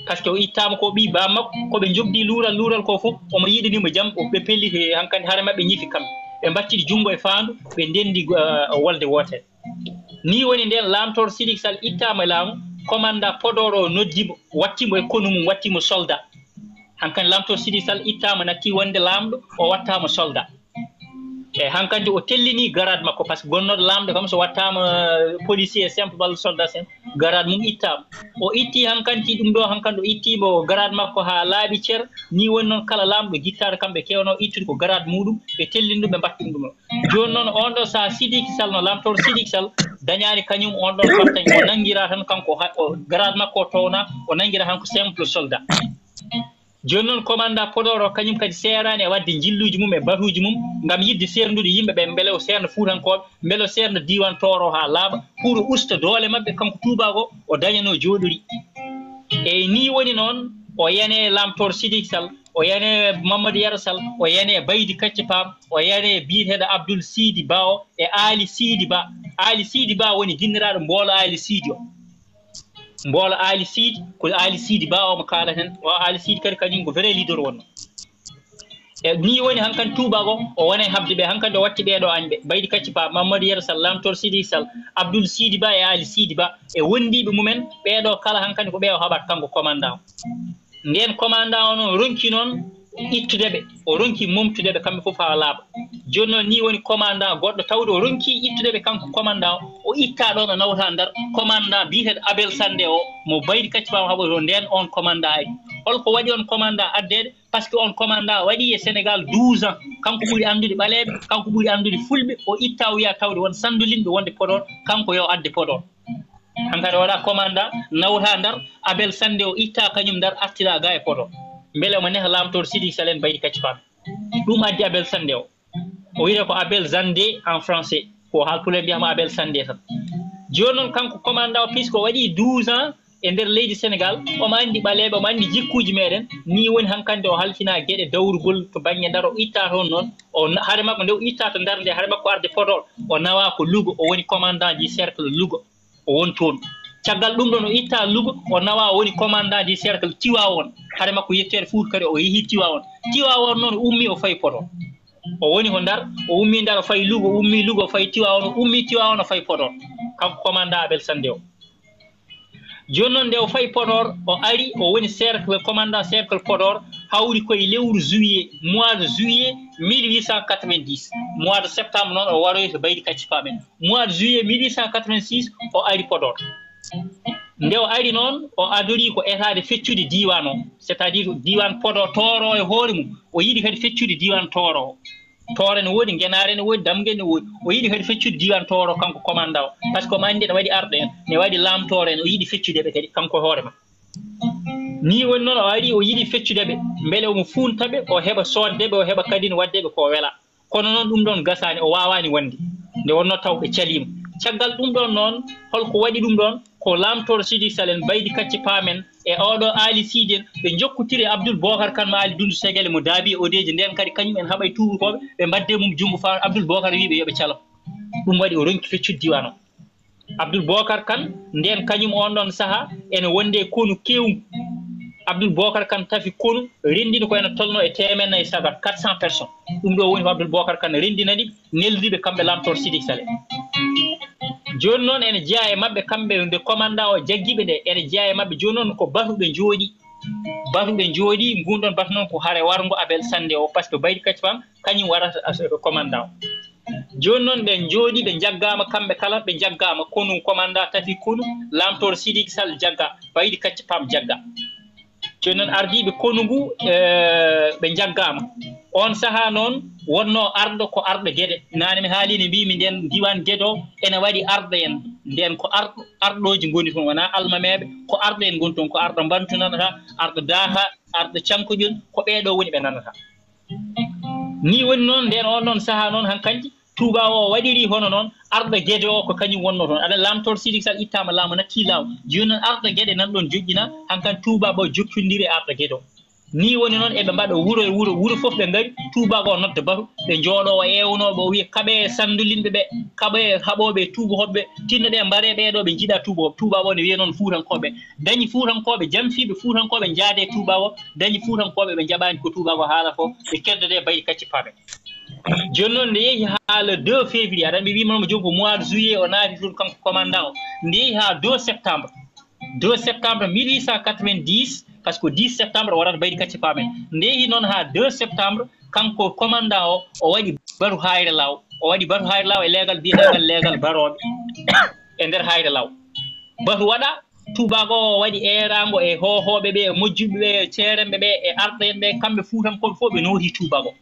Par ce que o ittaama ko ɓii baam makko, ko ɓe njogdi luural, luural ko fof, omo yiɗani mo jam, o ɓe pelliti hankadi hare maɓɓe ñifi kamɓe. Ɓe mbattidi junngo e faandu, ɓe ndenndi, uh, wolde wootere. Nii woni ndeen laamtooro Sidik Sal ittaama e laamu, commandant Podor o noddi mo, watti mo e konu mum, watti mo soldat. Hankadi laamtooro Sidik Sal ittaama, natti wonde laamɗo, o wattaama soldat. E hankadi o tellini garaad makko, par ce que gonnooɗo laamɗo kam so wattaama, euh, policier simple walla soldat simple, garaad mum ittaama. O itti hankadi ɗum ɗo, hankadi o itti mo garaad makko haa laaɓi cer. Nii woni noon kala laamɗo gittaade kamɓe keewno ittude ko garaad muɗum, ɓe tellini ɗum, ɓe mbattini ɗum ɗo. Jooni noon on ɗo sahaa Sidik Sal no laamtooro Sidik Sal dañaani kañum on ɗon fartañ, o nanngiraa tan kanko ha-, o garaad makko o townaa, o nanngiraa tan ko simple soldat. Jooni noon commandant Podor o kañum kadi seeraani e waɗde njilluuji mum e batuuji mum ngam yiɗde seerndude yimɓe ɓe, mbele o seerna Fuutankooɓe, mbele o seerna diiwaan Tooro haa laaɓa, pour o usta doole maɓɓe, kanko tuubaako o dañanoo jooɗori. Eyi, nii woni noon o yani e laamtoor Sidik Sal, o yani e Mamadou Yero Sal, o yani e Baydi Kacci Paam, o yani e biyeteeɗo Abdul Siidi Ba o e Aali Siidi Ba. Aali Siidi Ba woni ginniraaɗo Mboolo Aali Siidi o. Mboolo Aali Siidi, ko Aali Siidi Ba o mo kaalaten. O Aali Siidi kadi kañum ko vrai leader wonno. E nii woni hankadi tuubaako, o woni haɓde ɓe, hankadi o watti ɓeeɗo añɓe, Baydi Kacci Paam, Mamadou Yero Sal, laamtoor Sidik Sal, Abdul Siidi Ba e Aali Siidi Ba, e wondiiɓe mumen, ɓeeɗo kala hankadi ko ɓe o haɓat kanko commandant o. Ndeen commandant o noon ronki noon ittude ɓe, o ronki momtude ɓe kamɓe fof haa laaɓa. Jooni noon nii woni commandant goɗɗo tawde o ronki ittude ɓe kanko commandant o, o itta ɗoon o nawta Ndar, commandant biyeteeɗo Abel Sannde o, mo Baydi Kacci Paam haɓoto ndeen on commandant ari. Holko waɗi on commandant addeede? Par ce que on commandant waɗi e Sénégal douze ans, kanko ɓuri anndude ɓaleeɓe, kanko ɓuri anndude fulɓe, o itta o wiya tawde won sanndolinɓe wonde Podor, kanko yo adde Podor. Hankadi o waɗa commandant, nawta Ndar, Abel Sannde o itta kañum Ndar, artira ga e Podor. Mbele omo neha laamtoor Sidik Sal en Baydi Kacci Paam. Ɗum addi Abel Sannde o. O wiyata ko Abel Zande en français. Ko haalpulaar mbiyatma Abel Sannde tan. Jooni noon kanko commandant o, puisque o waɗi douze ans e nder leydi Sénégal, omo anndi ɓaleeɓe, omo anndi jikkuuji meɗen. Nii woni hankadi o halfina geɗe dawrugol to bannge Ndar, o itta toon noon. O na-, hare makko nde o itta to Ndar nde, hare makko arde Podor, o nawa ko Louga, o woni commandant du cercle Louga. O woni toon. Caggal ɗum ɗoon o itta Louga, o nawa o woni commandant du cercle Tivaouane. Hare makko yetteede Fuuta kadi o yehi Tivaouane. Tivaouane noon o ummi o fayi Podor. O woni ko Ndar, o ummi Ndar o fayi Louga, o ummi Louga o fayi Tivaouane, o ummi Tivaouane o fayi Podor. Kanko commandant Abel Sannde o. Jooni noon nde o fayi Podor, o ari, o woni cercle, commandant cercle Podor, hawri koye lewru juillet, mois de juillet mille huit cent quatre-vingt-dix. Mois de septembre noon o waroyi to Baydi Kacci Paam en. Mois de juillet mille huit cent quatre-vingt-six, o ari Podor. Nde o ari noon, o adorii ko etaade feccude diiwaan o, c'est-à-dire diiwaan Podor, Tooro e hoore mum, o yiɗi kadi feccude diiwaan Tooro o. Tooro ne woodi, Ngenaare ne woodi, Damgel ne woodi. O yiɗi kadi feccude diiwaan Tooro, kanko commandant o. Par ce que omo anndi ene waɗi arɗo en, ne waɗi laamtooro en, o yiɗi feccude ɓe kadi, kanko e hoore makko. Nii woni noon o ari, o yiɗi feccude ɓe, mbele omo fuunta ɓe, o heɓa soodde ɓe, o heɓa kadi no waɗde ɓe ko wela. Kono noon ɗum ɗoon gasaani, o waawaani wonde. Nde wonnoo taw ɓe caliima. Caggal ɗum ɗoon noon, holko waɗi ɗum ɗoon? Ko laamtoor Sidik Sal en, Baydi Kacce Paam en, e oɗo Aali Siidi en, ɓe njokkotiri e Abdul Bookar Kan mo Aali Dundu Segele mo Daabi e Odeeji, ndeen kadi kañum en haɓay tuubakooɓe, ɓe mbaɗde mum junngo faa Abdul Bookar wii ɓe yo ɓe calo. Ɗum waɗi o ronki feccude diiwaan o. Abdul Bookar Kan, ndeen kañum oon ɗoon sahaa, ene wonde e konu keewngu. Abdul Bookar Kan tafi konu, renndini ko ene tolnoo e teemedde nayi sagar, quatre cents personnes. Ɗum ɗo woni ko Abdul Bookar Kan renndinani, neldi ɓe kamɓe laamtoor Sidik Sal en. Jooni noon ene jeyaa e maɓɓe kamɓe nde commandant o jaggi ɓe nde, ene jeyaa e maɓɓe jooni noon ko batu ɓe njooɗi. Batu ɓe njooɗi, ngun ɗoon batu noon ko hare warngo Abel Sannde o, par ce que Baydi Kacce Paam, kañum warata as-, commandant o. Jooni noon ɓe njooɗi, ɓe njaggaama kamɓe kala, ɓe njaggaama konu commandant tafi konu, laamtoor Sidik Sal jagga, Baydi Kacce Paam jagga. Jooni noon ardiiɓe konu ngu, eh, ɓe njaggaama. Oon sahaa noon wonnoo arɗo ko arɗo Gede. Naane mi haaliino, mbiimi ndeen diiwaan Gede o ene waɗi arɗo en. Ndeen ko arɗo, arɗooji ngoni toon, wonaa almameeɓe, ko arɗo en ngoni toon, ko arɗo Mbantu nanata, arɗo Daaha, arɗo Cankoƴol, ko ɓee ɗoo woni ɓe nanata. Nii woni noon, ndeen oon noon sahaa noon hankanti, Tuubaa o waɗirii hono noon, arɗo Gede o ko kañum wonnoo toon. Aɗa laamtoor Sidik Sal ittaama laamu, nattii laamu. Jooni noon arɗo Gede nan ɗoon joƴƴina, hankan Tuubaa o jokkondiri e arɗo Gede o. Nii woni noon eɓe mbaɗa wuro e wuro, wuro fof ɓe ngari, Tuubaa o nodda batu, ɓe njooɗoo o eewnoo ɓe, o wiya kaɓee sanndulinɓe ɓe, kaɓee haɓooɓe e tuubakooɓe ɓe, tinno ɗe mbaree ɓee ɗoo ɓe njiɗaa tuubakooɓe. Tuubaa o ne wiya noon Fuutankooɓe, dañi Fuutankooɓe, jamfiiɓe Fuutankooɓe njaade e Tuubaa o, dañi Fuutankooɓe ɓe njaɓaani ko Tuubaa o haala ko, ɓe keddodee Baydi Kacce Paam en. Jooni noon nde yehi haa le deux février, aɗa anndi ɓe wiima mo jooni ko mois de juillet o naati toon kanko commandant o. Nde yehi haa deux septembre. Deux septembre mille huit cent quatre-vingt-dix, par ce que dix septembre o waɗata Baydi Kacce Paam en. Nde yehi noon haa deux septembre, kanko commandant o, o waɗi batu Hayre Law. O waɗi batu Hayre Law e leegal biyeteegal leegal barooɓe e nder Hayre Law. Batu waɗa, Tuubaago o waɗi eeraango e hoohooɓe ɓe, e mojjuɓe ɓe, e ceeremɓe ɓe, e arɗo en ɓe, kamɓe Fuutankooɓe fof ɓe nootii Tuubaago.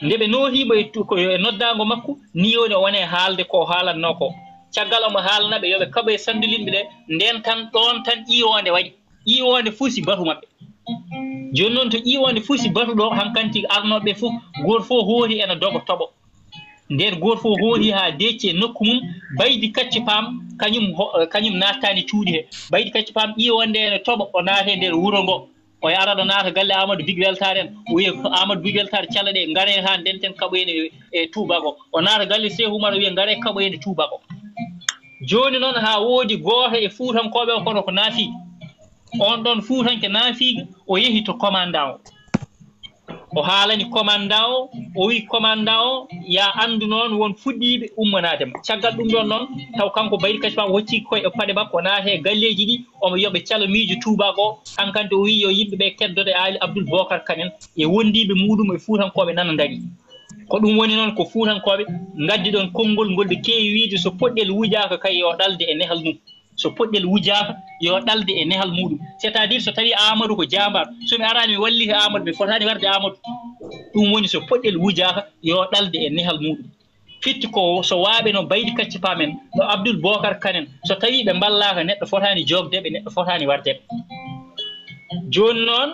Nde ɓe nootii mo e tu-, ko e noddaango makko, nii woni o woni e haalde ko o haalannoo ko. Caggal omo haalana ɓe yo ɓe kaɓoye sanndulinɓe ɓe, ndeen tan, ɗoon tan ƴiiwoonde waɗi. Ƴiiwoonde fusi batu maɓɓe. Jooni noon to ƴiiwoonde fusi batu ɗo, hankanti arnooɓe ɓe fof, gooto fof hooti ene doga toɓo. Ndeen gooto fof hooti haa decci e nokku mum, Baydi Kacce Paam, kañum ho-, kañum naataani cuuɗi he. Baydi Kacce Paam ƴiiwoonde ene toɓo, o naata e nder wuro ngo. O ara ɗo naata galle Amadou Big Weltaare en, o wiya ko Amadou Big Weltaare cala ɗe, ngaree haa ndenten kaɓoyen e, e Tuubaago. O naata galle Seeku Umar, o wiya ngaree kaɓoyen e Tuubaago. Jooni noon haa woodi gooto e Fuutankooɓe o kono ko naafiiɗo. Oon ɗoon Fuutanke naafiiɗo, o yehi to commandant o. O haalani commandant o, o wiyi commandant o, "Yaa anndu noon won fuɗɗiiɓe ummanaade ma." Caggal ɗum ɗoon noon, taw kanko Baydi Kacce Paam o hocci koye paɗe makko, o naati e galleeji ɗi, omo yoɓa calo miijo Tuubaago o. Hankanti o wiyi yo yimɓe ɓe keddoɗe Aali Abdul Bookar Kan en e wondiiɓe muuɗum e Fuutankooɓe nana ndarii. Ko ɗum woni noon ko Fuutankooɓe ngaddi ɗoon konngol ngol ɓe keewi wiyde so poɗɗel wujaaka kay yo ɗalde e nehal mum. So poɗɗel wujaaka, yo ɗalde e nehal muuɗum. C'est-à-dire, so tawii Aamadu ko jaambaar, so mi araani mi walliti Aamadu, mi fotaani warde Aamadu. Ɗum woni so poɗɗel wujaaka, yo ɗalde e nehal muuɗum. Fitti ko so waaɓe no Baydi Kacce Paam en, no Abdul Bookar Kan en, so tawii ɓe mballaaka, neɗɗo fotaani joogde ɓe, neɗɗo fotaani warde ɓe. Jooni noon,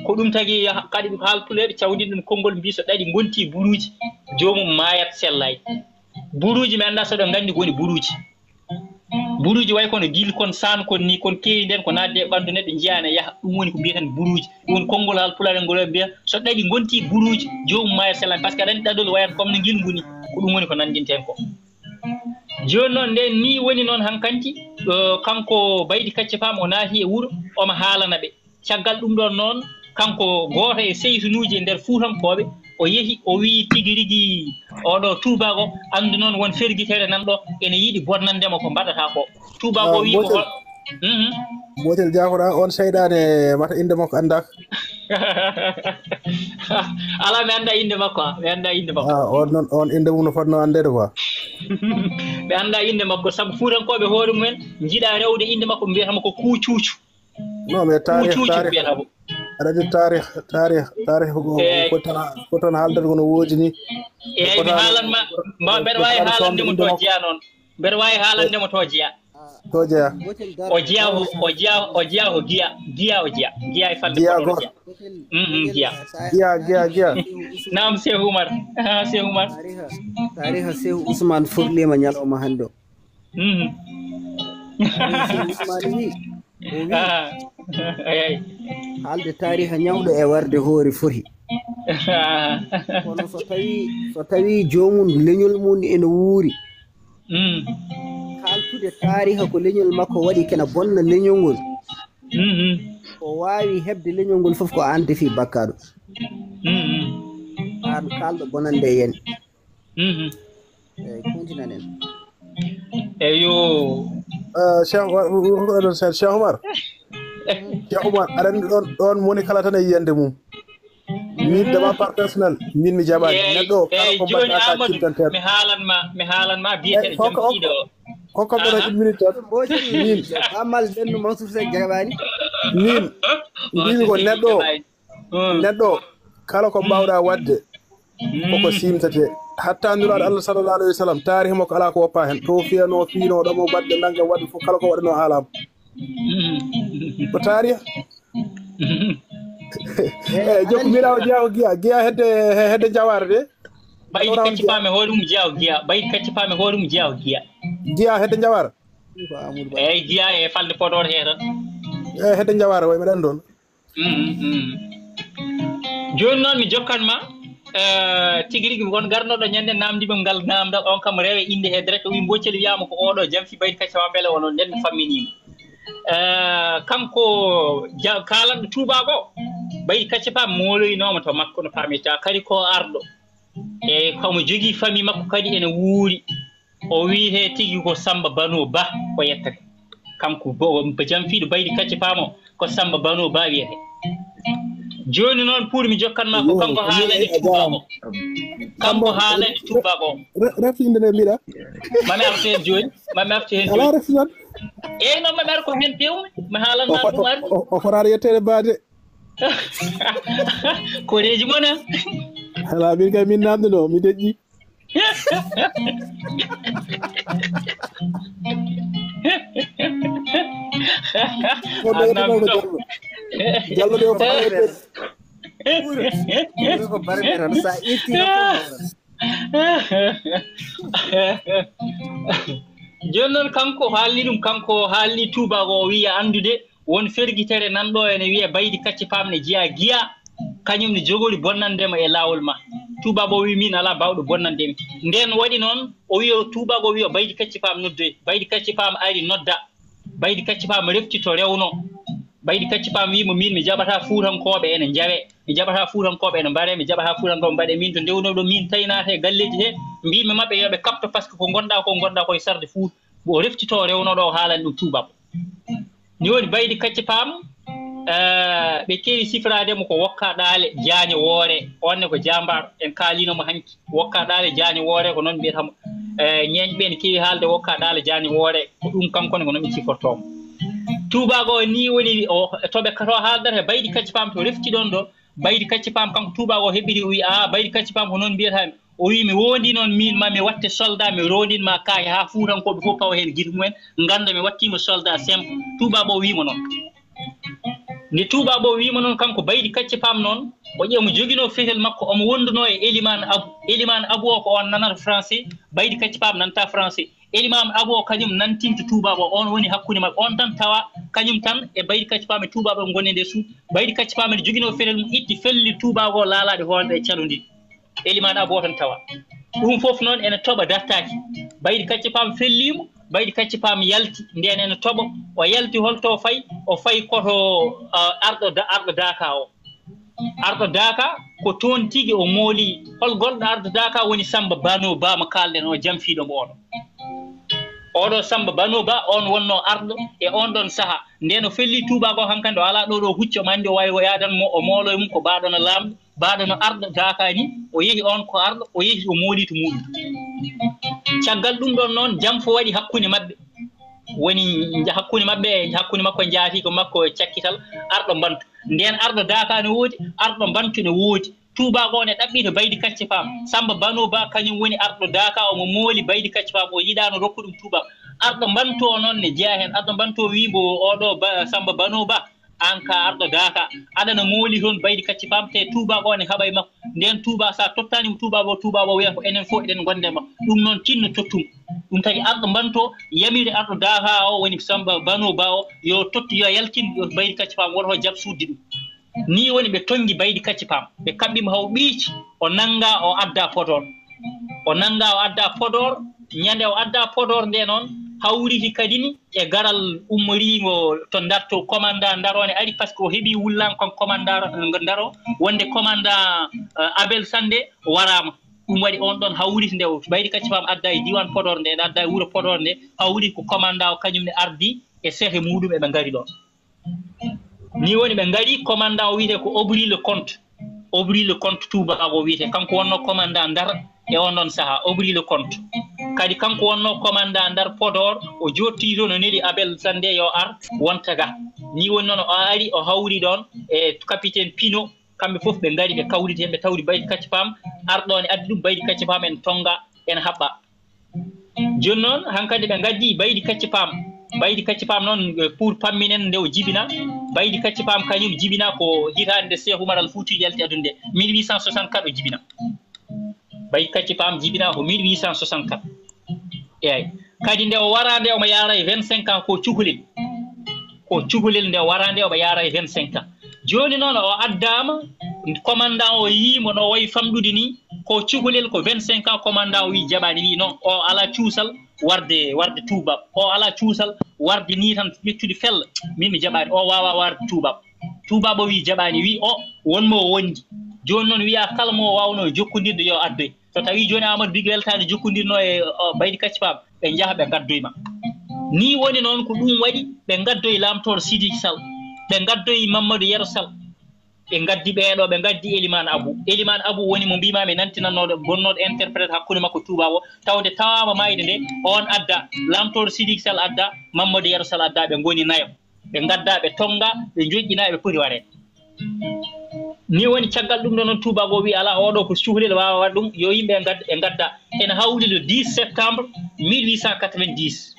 ko ɗum tagi kadi Haalpuleeɓe cawndini ɗum konngol, mbii so ɗaɗi ngontii buruuji, joomum maayat sellaay. Buruuji, mi anndaa so ɗo nganndi ko woni buruuji. Buruuji way kono gil kon saan kon ni, kon keewi nden ko naatde e ɓanndu neɗɗo, njiyaa ne yaha. Ɗum woni ko mbiyeten buruuji. Ɗum woni konngol Haalpulaar ngol ɓe mbiya, so ɗaɗi ngontii buruuji, joomum maaya sellaani. Par ce que aɗa anndi ɗaɗol wayat comme no ngilngu ni. Ko ɗum woni ko nanndinten ko. Jooni noon, nden ni woni noon hankanti, eh, kanko Baydi Kacce Paam o naati e wuro, omo haalana ɓe. Caggal ɗum ɗoon noon, kanko gooto e seytunuuji e nder Fuutankooɓe, o yehi, o wiyi tigi rigi oɗo tuubaago, anndu noon won fergitere nan ɗo, ene yiɗi bonnande mo ko mbaɗata ko. Tuubaago Ah, wiyi ko Motel. hol-, Mhm. Motel Jaakoɗa, on seyɗaane mata innde makko anndaaka. Alaa, mi anndaa innde makko, ah, mi anndaa innde makko. Ah, on noon, on innde mum no fotnoo anndeede quoi. Ɓe anndaa innde makko, sabu Fuutankooɓe hoore mumen njiɗaa rewde innde makko, ɓe mbiyata mo ko Kuucuucu. Non, mais taarih, Kuucuucu taarih, mbiyata mo. Aɗa anndi taarih, taarih, taarih ko, eh, ko tan, ko tan haaldata ko no woodi ni. Eeyi, mi haalan ma, mba-, mbeɗa waawi haalande mo to jeyaa noon. Mbeɗa waawi haalande mo to jeyaa. To jeyaa. O jeyaa ko, o jeyaa, o jeyaa ko Giya. Giya o jeyaa. Giya e falde Giya Podor o jeyaa. Mhm, Giya. Giya, Giya, Giya. Naam, Seehu Umar. Ah, Seehu Umar. Taariha, taariha Seehu Usmaan forliima ñalawma hannde o. Mhm. Taariha Seehu Usmaan wi, o wi, ah, eey. Haalde taariha ñawɗo e warde hoore foti. Ah. Kono so tawi, so tawi joomum leñol mum ene wuuri, mm, haaltude taariha ko leñol makko waɗi kena bonna leñol ngol. Mhm. Ko waawi heɓde leñol ngol fof ko aan defi bakkaaɗo. Mhm. Aan kaalɗo bonannde e yen. Mhm. Eey, kuntinanen. Eyo. Eh, Cheikh Wa-, Cheikh Omar. Cheikh Omar, aɗa anndi ɗoon, ɗoon moni kala tan e yiyannde mum. Min, de ma part personnel, min mi jaɓaani. Eey, neɗɗo o, kala eey, ko jooni mbaɗɗa ka Amadou, cimtanteeɗo. Mi haalan ma, mi haalan ma biyeteeɗo, eh, jom hokka, hokka, ɗiɗo o. Hokka mboɗo, aha, une minute tan. Min. Ba Mal Benno Mansour Seck jaɓaani. Min, mbimi ko neɗɗo o, mm, neɗɗo o, kala ko, mm, mbaawɗa waɗde, koko, mm, simtete. Hatta Nulaaɗo Allah sallallahu alayhi wa sallam, taarih makko alaa ko woppa heen. To fiyano, fiino, ɗo mo baɗde nannga waɗde fof, kala ko waɗanoo haalaama. Mm. Ko taarih. Eh, jokku mbiɗa o jeyaa ko Giya. Giya hedde, he-, hedde Jawaar de. Baydi Kacci Paam e hoore mum jeyaa ko Giya. Baydi Kacci Paam e hoore mum jeyaa ko Giya. Giya hedde Jawaar. Eey, Giya e falde Podor he tan. Eh, hedde Jawaar, way mbiɗa anndi ɗoon. Mm, mm. Jooni noon mi jokkan ma, eh, tigi rigi on garnoɗo ñande namdi ɓe ngal namdal on kam rewe innde he direct o wi Mboccel wiyama ko oɗo jam fi Baydi Kacci Paam mbele onon nden famminimo. Eh, kanko ja-, kaalanɗo tuubaago, Baydi Kacci Paam mooloynooma to makko no paamirta, kadi ko arɗo. E komo jogii famille makko kadi ene wuuri. O wiyetee tigi ko Samba Bano Ba, o yettata. Kanko bo-, bo-, jamfiiɗo Baydi Kacci Paam o, ko Samba Bano Ba wiyetee. Jooni noon pour mi jokkan ma ko kanko haalani tuubaago. Kanko haalani tuubaago. Re-, refti innde nde mbiɗa. Mami artu heen jooni, mami artu heen jooni. Alaa, refti tan. Eey, noon mami ar ko heen tewmi, mi haalan ma ɗum arde. O, o, o fotaani yetteede baade. Koreeji mon, a? Alaa, min kay min naamnde no, mi deƴƴi. Ko ɓe Annam ko ɗo. Jallo. Jallo de o faala e ɓe. Ɓuri, ɓuri ko barɓe tan, sa itti ko. Jooni noon kanko haalni ɗum, kanko haalni tuubaago o wiya anndude. Won fergitere nan ɗo ene wiya Baydi Kacci Paam ne jeyaa Giya, kañum ne jogori bonnande mo e laawol ma. Tuubaago o wi min alaa baawɗo bonnande mi. Nden waɗi noon, o wi o tuubaago o wi o Baydi Kacci Paam noddoy. Baydi Kacci Paam ari nodda. Baydi Kacci Paam refti to rewno. Baydi Kacci Paam wi mo min mi jaɓata Fuutankooɓe ene njawe. Mi jaɓata Fuutankooɓe ene mbare. Mi jaɓata Fuutankooɓe mbaɗe min to ndewno ɗo min taynata e galleeji he. Mbiimi maɓɓe yo ɓe kapto par ce que ko ngonɗa ko ngonɗa koye sarde Fuuta. O refti to rewno ɗo o haalani ɗum tuubaago. Ni woni Baydi Kacci Paam, eh, ɓe keewi sifiraade mo ko Wokka Ɗaale Jaañe Woore. On ne ko jaambaar, en kaaliino mo hanki. Wokka Ɗaale Jaañe Woore, ko noon mbiyata mo. Eh, ñeeñɓe ne keewi haalde Wokka Ɗaale Jaañe Woore, ko ɗum kanko ne, ko noon ɓe cifortoo mo. Tuubaago o ni woni o, to ɓe, to haaldata e Baydi Kacci Paam, to refti ɗoon ɗo, Baydi Kacci Paam kanko tuubaago o heɓiri, o wi, "Aa, Baydi Kacci Paam ko noon mbiyata mi." O wi, "Mi wondi noon min ma mi watte soldat, mi rondin ma kaake haa Fuutankooɓe fof pawa heen gite mumen, ngannda mi wattiima soldat simple." Tuubaago o wi mo noon. Nde tuubaago o wi mo noon, kanko Baydi Kacci Paam noon, o ƴeewa mo joginoo fetel makko, omo wondunoo e Elimaan Abu. Elimaan Abu o ko on nanata français, Baydi Kacci Paam nanta français. Elimaan Abu o kañum nantinta tuubaago o, on woni hakkunde maɓɓe. On tan tawa kañum tan e Baydi Kacci Paam e tuubaago o ngonde nde suudu. Baydi Kacci Paam ene joginoo fetel mum, itti felli tuubaago o laalaaɗe hoore ɗe calondiri. Elimaan Abu o tan tawa. Ɗum fof noon ene toɓa dartaaki. Baydi Kacci Paam fellii mo, Baydi Kacci Paam yalti, ndeen ene toɓo. O yalti hol to fayi? O fayi koto, ah, arɗo da-, arɗo Daaka o. Arɗo Daaka ko toon tigi o mooli. Hol gonɗo arɗo Daaka woni Samba Bano Ba mo kaalɗen o, jamfiiɗo mo oɗo. Oɗo Samba Bano Ba, on wonno arɗo e on ɗon saha. Nden o felli tuubaago hankandi, o alaa ɗo ɗo hucco, o mandi o wawi o yaadan mo, o moolo e mum ko baaɗo no laamɗo, baaɗo no arɗo daaka ni, o yehi on ko arɗo, o yehi o mooli to muuɗum. Caggal ɗum ɗon noon, jam fo waɗi hakkunde maɓɓe. Woni nja-, hakkunde maɓɓe, hakkunde makko e njaafiiko makko e cakkital, arɗo Mbantu. Nden arɗo daaka no woodi, arɗo Mbantu no woodi. Tuubaago ne ɗaɓɓi to Baydi Kacce Paam. Samba Bano Ba kañum woni arɗo daaka, omo mooli Baydi Kacce Paam, o yiɗaano rokku ɗum tuubaako. Arɗo Mbantu o noon ne jeyaa heen. Arɗo Mbantu o wii mbo, "Oɗo Ba-, Samba Bano Ba, aan ka arɗo daaka, aɗa no mooli toon Baydi Kacce Paam, te tuubaako ne haɓay makko. Nden tuuba, so a tottaani mo tuubaako, tuubaako wiya ko enen fof eɗen ngonde makko. Ɗum noon tinno tottum." Ɗum tagi arɗo Mbantu o yamiri arɗo daaka o woni Samba Bano Ba o, yo tottu, yo yaltin, yo Baydi Kacce Paam woto o jaɓ suuɗde ɗum. Nii woni ɓe tonngi Baydi Kacce Paam, ɓe kaɓɓi mo haw ɓiici, o nannga o adda Podor. O nannga o adda Podor, ñande o adda Podor nde noon, hawriti kadi ni e garal ummoriingo to Ndar to commandant Ndar o ne ari, par ce que o heɓi wullaango kon commandant Ndar o, wonde commandant, eh, Abel Sande waraama. Ɗum waɗi on ɗon hawriti nde o Baydi Kacce Paam adda e diiwaan Podor nde, adda e wuro Podor nde, hawriti ko commandant o kañum ne ardi e sehe muuɗum eɓe ngari ɗon. Ni woni ɓe ngari commandant o wiyetee ko Aubry Lecomte. Aubry Lecomte tuubaago o wiyetee, kanko wonno commandant Ndar e on ɗon saha, Aubry Lecomte. Kadi kanko wonno commandant Ndar Podor, o jooɗti toon, o neli Abel Sande yo ar wonta ga. Ni woni noon o ari, o hawri ɗon e capitaine Pino, kamɓe fof ɓe ngari, ɓe kawriti heen, ɓe tawri Baydi Kacce Paam, arɗo ne addi ɗum, Baydi Kacce Paam en tonnga, en haɓɓa. Jooni noon, hankadi ɓe ngaddi Baydi Kacce Paam. Baydi Kacce Paam noon, eh, pour pamminen nde o jibina. Baydi Kacce Paam kañum jibina ko hitaande nde Seeku Umar Al Fuuti yalti aduna nde, mille huit cent soixante-quatre o jibina. Baydi Kacce Paam jibina ko mille huit cent soixante-quatre. Eey. Kadi nde o wara nde omo yaara e vingt-cinq ans ko cukalel. Ko cukalel nde o wara nde omo yaara e vingt-cinq ans. Jooni noon o addaama, commandant o yii mo no wayi famɗude ni, ko cukalel ko vingt-cinq ans, commandant o wii jaɓaani, wii non, o alaa cuusal warde, warde tuubaako. O alaa cuusal warde ni tan ƴettude fella, min mi jaɓaani, o waawaa warde tuubaako. Tuubaako wii jaɓaani, wii o won mo o wondi. Jooni noon wiyaa kala mo o waawnoo jokkondirde yo addoy. So tawii jooni Amadou Big weltaani jokkondirnoo e, o, Baydi Kacce Paam, ɓe njaha ɓe ngaddoy ma. Nii woni noon ko ɗum waɗi ɓe ngaddoy Laamtoor Sidiki Sal, ɓe ngaddoy Mammadu Yero Sal, ɓe ngaddi ɓee ɗoo, ɓe ngaddi Elimaan Abu. Elimaan Abu woni mo mbiimaa mi nantinannooɗo, gonnooɗo interprète hakkunde makko tuubaako, tawde tawaama maayde nde, oon adda, Laamtoor Sidiki Sal adda, Mammadu Yero Sal adda, ɓe ngoni nayo. Ɓe ngadda, ɓe tonnga, ɓe njoƴƴina, ɓe poti wareede. Ni woni caggal ɗum ɗo noon tuubaako o wii alaa, oɗo ko cukalel waawa waɗ ɗum, yo yimɓe ngad-, ɓe ngadda. Ene hawri le dix septembre mille huit cent quatre-vingt-dix.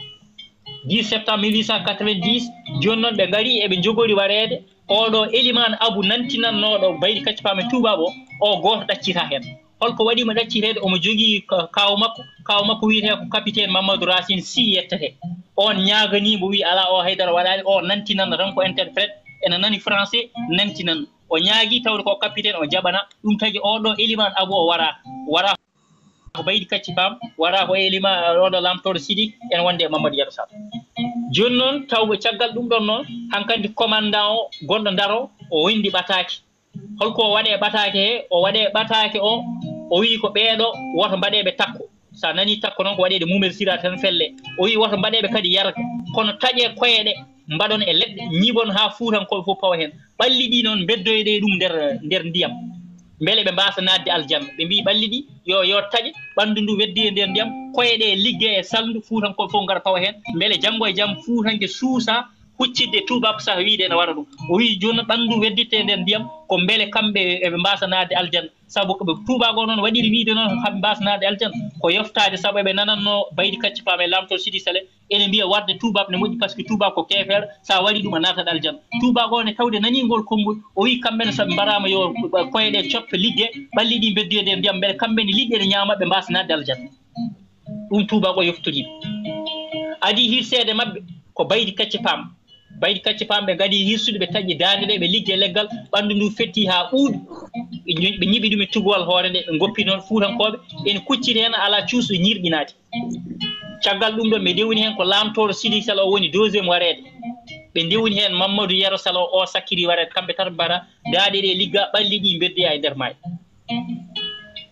Dix septembre mille huit cent quatre-vingt-dix, jooni noon ɓe ngari eɓe njogori wareede. Oɗo Elimaan Abu nantinannooɗo Baydi Kacce Paam e tuubaako o, o gooto ɗaccitaa heen. Holko waɗi mo ɗacciteede? Omo jogii ka-, kaaw makko, kaaw makko wiyetee ko capitaine Mamadou Racine Sy yettete. On ñaaganii mo, wii alaa, o haydara waɗaani, o nantinanno tan ko interprète, ene nani français, nantinanno. O ñaagii tawde ko capitaine, o jaɓana. Ɗum tagi oɗo Elimaan Abu o wara, wara ko Baydi Kacce Paam, wara ko Elimaan, oɗo Laamtoor Sidiki, ene wonde e Mamadou Yero Sal. Jooni noon, taw ko caggal ɗum ɗon noon, hankadi commandant o gonɗo Ndar o, o winndi ɓataake. Holko o waɗee ɓataake he? O waɗee ɓataake o, o wii ko ɓee ɗoo woto mbaɗee ɓe takko. So a nanii takko noon ko waɗeede mumel sira tan felle. O wii woto mbaɗee ɓe kadi yarga. Kono taƴee koye ɗe, mbaɗon e leɗɗe, ñiiɓon haa fuutankooɓe fof pawa heen. Ɓalli ɗi noon mbeddoyɗee ɗum nder, nder ndiyam. Mbele ɓe mbaasa naatde aljanna. Ɓe mbii ɓalli ɗi yo, yo taƴe, ɓanndu ndu weddee nder ndiyam, koye ɗe liggee e salndu, fuutankooɓe fof ngara pawa heen. Mbele janngo e jam fuutanke suusa huccitde tuubaako saha wiide ene wara ɗum. O wii jooni ɓanndu wedditte e nder ndiyam ko mbele kamɓe eɓe mbaasa naatde aljanna. Sabu ko ɓe tuubaako noon waɗiri wiide noon haɓe mbaasa naatde aljanna. Ko yoftaade sabu eɓe nanannoo Baydi Kacce Paam e Laamtoor Sidiki Sal ene mbiya warde tuubaako ne moƴƴi, par ce que tuubaako ko keefeero, so a warii ɗum a naatat aljanna. Tuubaako o ne tawde nanii ngol konngol, o wii kamɓe ne so ɓe mbaraama yo koye ɗe coppe liggee, ɓalli ɗi mbeddoyee e nder ndiyam, mbele kamɓe ne liɗɗi ene ñaama ɓe mbaasa naatde aljanna. Ɗum tuubaako o yoftori ɓe. Adii hirseede maɓɓe ko Baydi Kacce Paam. Baydi Kacce Paam ɓe ngadii hirsude, ɓe taƴi daande ɗe, ɓe liggee leggal, ɓanndu ndu fetti haa ɓuuɓi. Ɓe ño-, ɓe ñiɓi ɗum e tugowal hoore nde, ɓe ngoppi noon fuutankooɓe, ene kucciti heen alaa cuusɗo ñirƴinaade. Caggal ɗum ɗoon ɓe ndewni heen ko Laamtoor Sidiki Sal o woni deuxième wareede. Ɓe ndewni heen Mamadou Yero Sal o, o sakkiri wareede, kamɓe tato mbara, daaɗe ɗe ligga, ɓalli ɗi mbeddoya e nder maayo.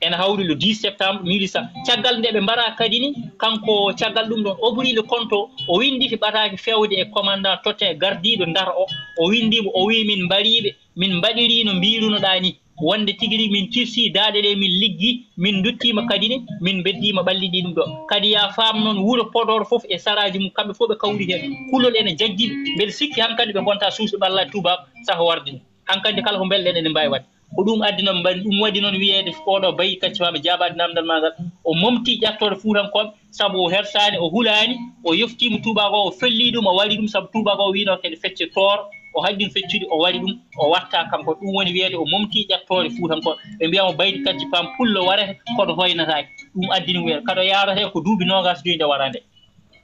Ene hawri le dix septembre mille huit cent. Caggal nde ɓe mbaɗa kadi ni, kanko caggal ɗum ɗon, o ɓuri le konto, o winndi ɓataake feewde e commandant Totin gardiiɗo Ndar o. O winndi mo, o wi, "Min mbariiɓe, min mbaɗirii no mbiirunoɗaa ni. Wonde tigi rigi min kirsi daaɗe ɗe, min liggi, min nduttiima kadi ni, min mbeddiima ɓalli ɗi ɗum ɗo." Kadi ya faam noon wuro Podor fof e saraaji mum, kamɓe fof ɓe kawri heen. Kulol ene jaggi ɓe, mbeɗa sikki hankadi ɓe ngonta suusɓe ɓallaaɗe tuubaako saha warde ni. Hankadi kala ko mbelɗen ene mbaawi waɗde. Ko ɗum addi noon mbaɗi, ɗum waɗi noon wiyeede oɗo bayi kacci faaɓe jaabaade naamndal maa ngal. O momti ƴattoode Fuutankooɓe, sabu o hersaani, o hulaani, o yoftiima tuubaako o, o fellii ɗum, o waɗi ɗum sabu tuubaako o wiino kadi fecce toor, o haɗi ɗum feccude, o waɗi ɗum, o waɗta kanko. Ɗum woni wiyeede o momti ƴattoode Fuutankooɓe. Ɓe mbiya mo baydi kacci paam pullo warete, koɗo hoynataake. Ɗum addini mo wiyeede kadi o yaarata ko duuɓi noogaas joyi nde wara nde.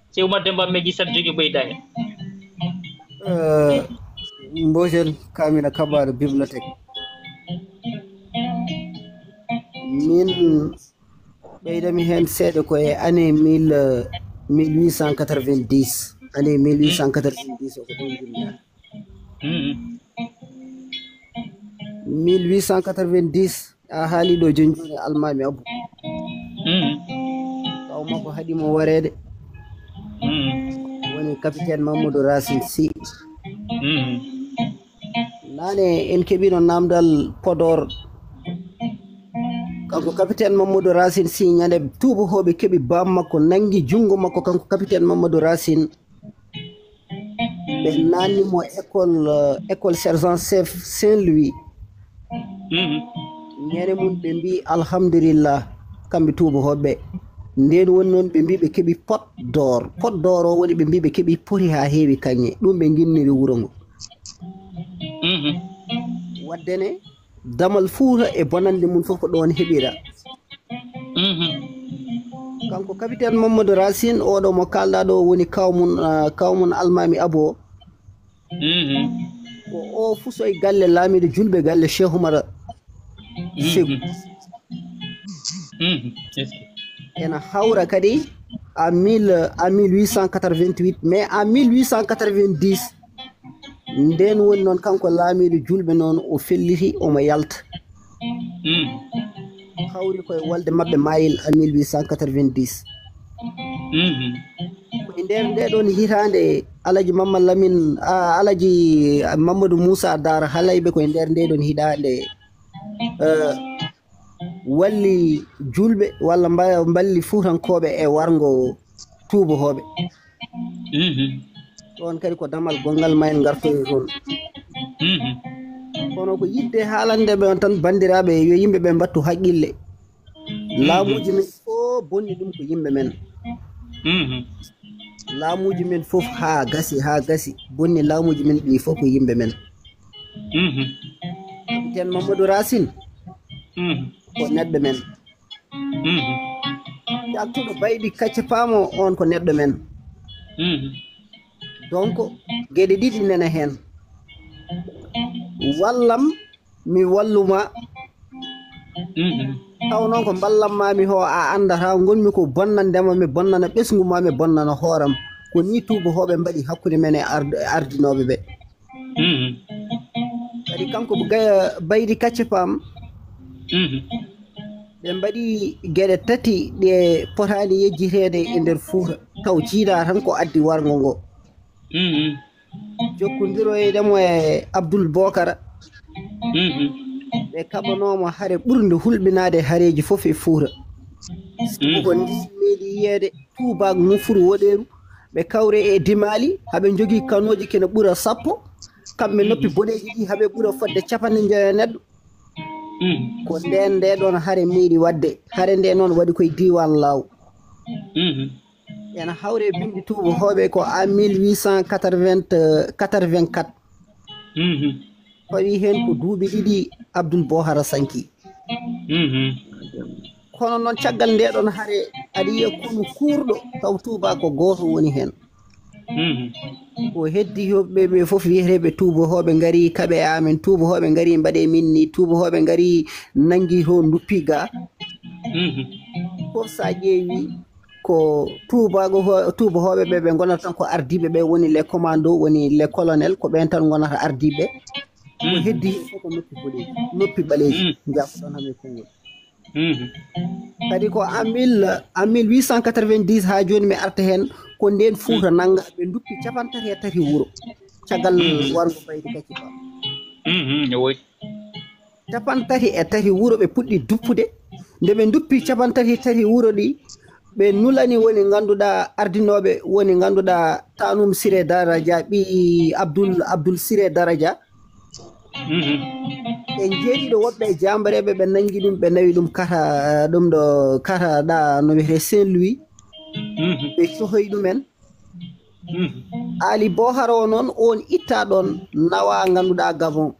Sey Oumar Demba Meji saɗa jogii ɓeyda heen. Eh, Mbosel Kamina Kabaro bibliothèque. Min ɓeydami heen seeɗa ko e année mille, mille huit cent quatre-vingt-dix. Année mille huit cent quatre-vingt-dix o ko ɗon jinnaani. Mhm. Mille huit cent quatre-vingt-dix, a haali ɗo joni joni Almaami Abou. Mhm. Kaw makko haɗi mo wareede. Mhm. Woni capitaine Mamadou Racine Sy. Mhm. Naane en keɓino namdal Podor. Kanko capitaine Mamadou Racine Sy, ñande tuubahooɓe keɓi baam makko, nangi junngo makko, kanko capitaine Mamadou Racine. Ɓe nanni mo école, euh, école sergent chef Saint-Louis. Mhm. Ñande mum ɓe mbi alhamdulillah, kamɓe tuubahooɓe. Nden woni noon ɓe mbi ɓe keɓi pot d'or. Pot d'or o woni ɓe mbi ɓe keɓi poti haa heewi kañe. Ɗum ɓe nginniri wuro ngo. Mhm. Wadde ne, damal Fuuta e bonannde mum fof ko ɗoon heɓira. Mhm. Kanko capitaine Mamadou Racine, oɗo mo kaalɗa ɗo woni kawmun, ah, kawmun Almaami Abo. Mhm. Ko o fusoy galle laamiiɗo julɓe galle Cheikh Oumar Ségou. Mhm. Est-ce que Ena hawra kadi à mille, à mille huit cent quatre-vingt-huit, mais à mille huit cent quatre-vingt-dix, nden woni noon kanko laamiiɗo julɓe noon o felliti omo yalta. Mhm. Hawri koye wolde maɓɓe Mayel à mille huit cent quatre-vingt-dix. Mhm. Ko e nder nde ɗon hitaande Alaji Mamma Lamin, ah, Alaji Mamadou Moussa Dar Halayɓe, ko e nder nde ɗon hitaande, eh, walli julɓe walla mba-, mballi Fuutankooɓe e warngo tuubahooɓe. Mhm. Ɗoon kadi ko damal gonngal ma en ngartoyo toon. Mhm. Kono ko yiɗde haalande ɓe on tan, banndiraaɓe, yo yimɓe ɓe mbattu haqqille. Laamuuji men fof bonni ɗum ko yimɓe men. Mhm. Laamuuji men fof haa gasi, haa gasi, bonni laamuuji men ɗi fof ko yimɓe men. Mhm. Capitaine Mamadou Racine Mhm. ko neɗɗo men. Mhm. Jaltuɗo Baydi Kacce Paamo, on ko neɗɗo men. Mhm. Donc, geɗe ɗiɗi nana heen. Wallam, mi walluma. Mhm. Taw noon ko mballam ma mi ho a anndata, ngonmi ko bonnandema, mi bonnana ɓesngu ma, mi bonnana hooram. Ko ni tuubahooɓe mbaɗi hakkunde men e ard-, ardinooɓe ɓe. Mhm. Kadi kanko Gaya Baydi Kacce Paam, Mhm. ɓe mbaɗi geɗe tati ɗe potaani yejjiteede e nder Fuuta, taw jiidaa tan ko addi warngo ngo. Mhm. Jokkondiroyde mo e Abdul Bokara, Mhm. ɓe kaɓanooma hare ɓurnde hulɓinaade hareeji fof e Fuuta. Sabu ko ndi meeɗi yiyeede tuubaak mum furu woɗeeru, ɓe kawre e dimaali, haɓe njogii kanooji kene ɓura sappo, kamɓe noppi boɗeeji ɗi haɓe ɓura fodde capanɗe njoyo e neɗɗo. Mhm. Ko ndeen nde ɗoon hare meeɗi waɗde. Hare nde noon waɗi koye diiwaan Laaw. Mhm. Ena hawre e binndi tuubahooɓe ko en mille huit cent quatre-vingt, quatre-vingt-quatre. Mhm. Fawi heen ko duuɓi ɗiɗi Abdul Bohara sanki. Mhm. Kono noon caggal nde ɗoon hare aɗa yiya konu kuurɗo taw tuuba ko gooto woni heen. Mhm. Ko heddi hoɓɓe ɓe fof wiyeteeɓe tuubahooɓe ngari kaɓe amen, tuubahooɓe ngari mbaɗe min ni, tuubahooɓe ngari nangi to nduppi ga. Mhm. Fof sa ƴeewi ko tuubago ho-, tuubahooɓe ɓe, ɓe ngonata tan ko ardiiɓe ɓe woni les commandos, woni les colonels, ko ɓeen tan ngonata ardiiɓe. Ko Mhm. heddi heen fof ko noppi boɗeeji, noppi ɓaleeji, Mhm. jaafoɗon hami konngol. Mhm. Kadi ko en mille, en mille huit cent quatre-vingt-dix haa jooni mi arta heen, ko ndeen Fuuta nannga, ɓe nduppi capanɗe tati e tati wuro. Caggal wargo Baydi Kacci Ba. Mhm, no woodi. Capanɗe tati e tati wuro ɓe puɗɗi duppude. Nde ɓe nduppi capanɗe tati e tati wuro ɗi, ɓe nulani woni ngannduɗaa ardinooɓe, woni ngannduɗaa Tanum Siré Daraja, ɓii Abdul, Abdul Siré Daraja. Mhm. Ɓe njeeɗiɗo woɓɓe e jaambareeɓe, ɓe nanngi ɗum, ɓe nawi ɗum kata, ɗum ɗo kata ɗa no wiyetee Saint-Louis. Mhm. Ɓe cohoyi ɗumen. Mhm. Ali Bohara o noon, oon itta ɗoon, nawa ngannduɗaa Gabon.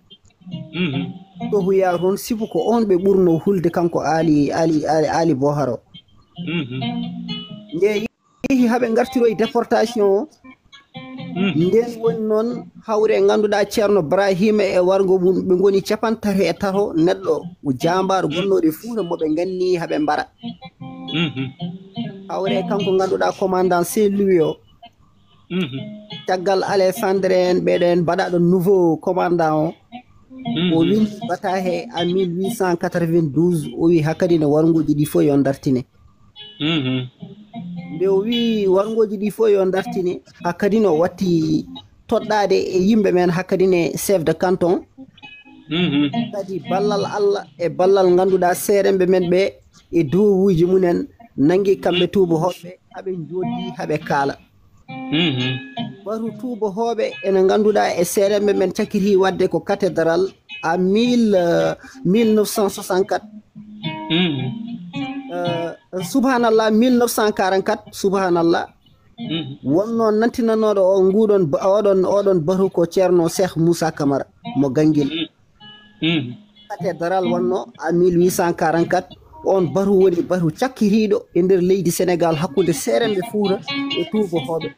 Mhm. Cohoya toon, sibu ko oon ɓe ɓurno hulde, kanko Ali, Ali, Ali, Ali Bohara o. Mhm. Nde yehi haa ɓe ngartiroyi déportation o, mhm, ndeen woni noon hawre ngannduɗaa Ceerno Ibrahima e wargo mum, ɓe ngoni capanɗe tati e tato neɗɗo, o jaambaaro gonnooɗo e Fuuta mo ɓe nganni haa ɓe mbara. Mhm. Hawre kanko ngannduɗaa commandant Saint-Louis o. Mhm. Caggal Alexandre en ɓeɗo en mbaɗaɗo nouveau commandant o. Mhm. O windi batahe en mille huit cent quatre-vingt-douze, o wi hakkadi no warnguji ɗi fof yo dartine. Mhm. Nde o wi warnguji ɗi fof yo dartine, hakkadi no watti toɗɗaade e yimɓe men, hakkadi ne chef de canton. Mhm. Kadi ballal Allah e ballal ngannduɗaa seeremɓe men ɓe e duwawuuji mumen nanngi kamɓe tuubahooɓe, haɓe njooɗdi, haɓe kaala. Mhm. Batu tuubahooɓe ene ngannduɗaa e seeremɓe men cakkiti waɗde ko cathédrale à mille, euh, mille neuf cent soixante-quatre. Mhm. Euh, subhanallah, mille neuf cent quarante-quatre, subhanallah. Mhm. Wonno nantinanooɗo o nguɗon ba-, oɗon, oɗon batu ko Ceerno Cheikh Moussa Camara mo Gangel. Mhm. Mhm. Cathédrale wonno à mille huit cent quarante-quatre. On batu woni batu cakkitiiɗo e nder leydi Sénégal hakkunde seeremɓe Fuuta e tuubahooɓe.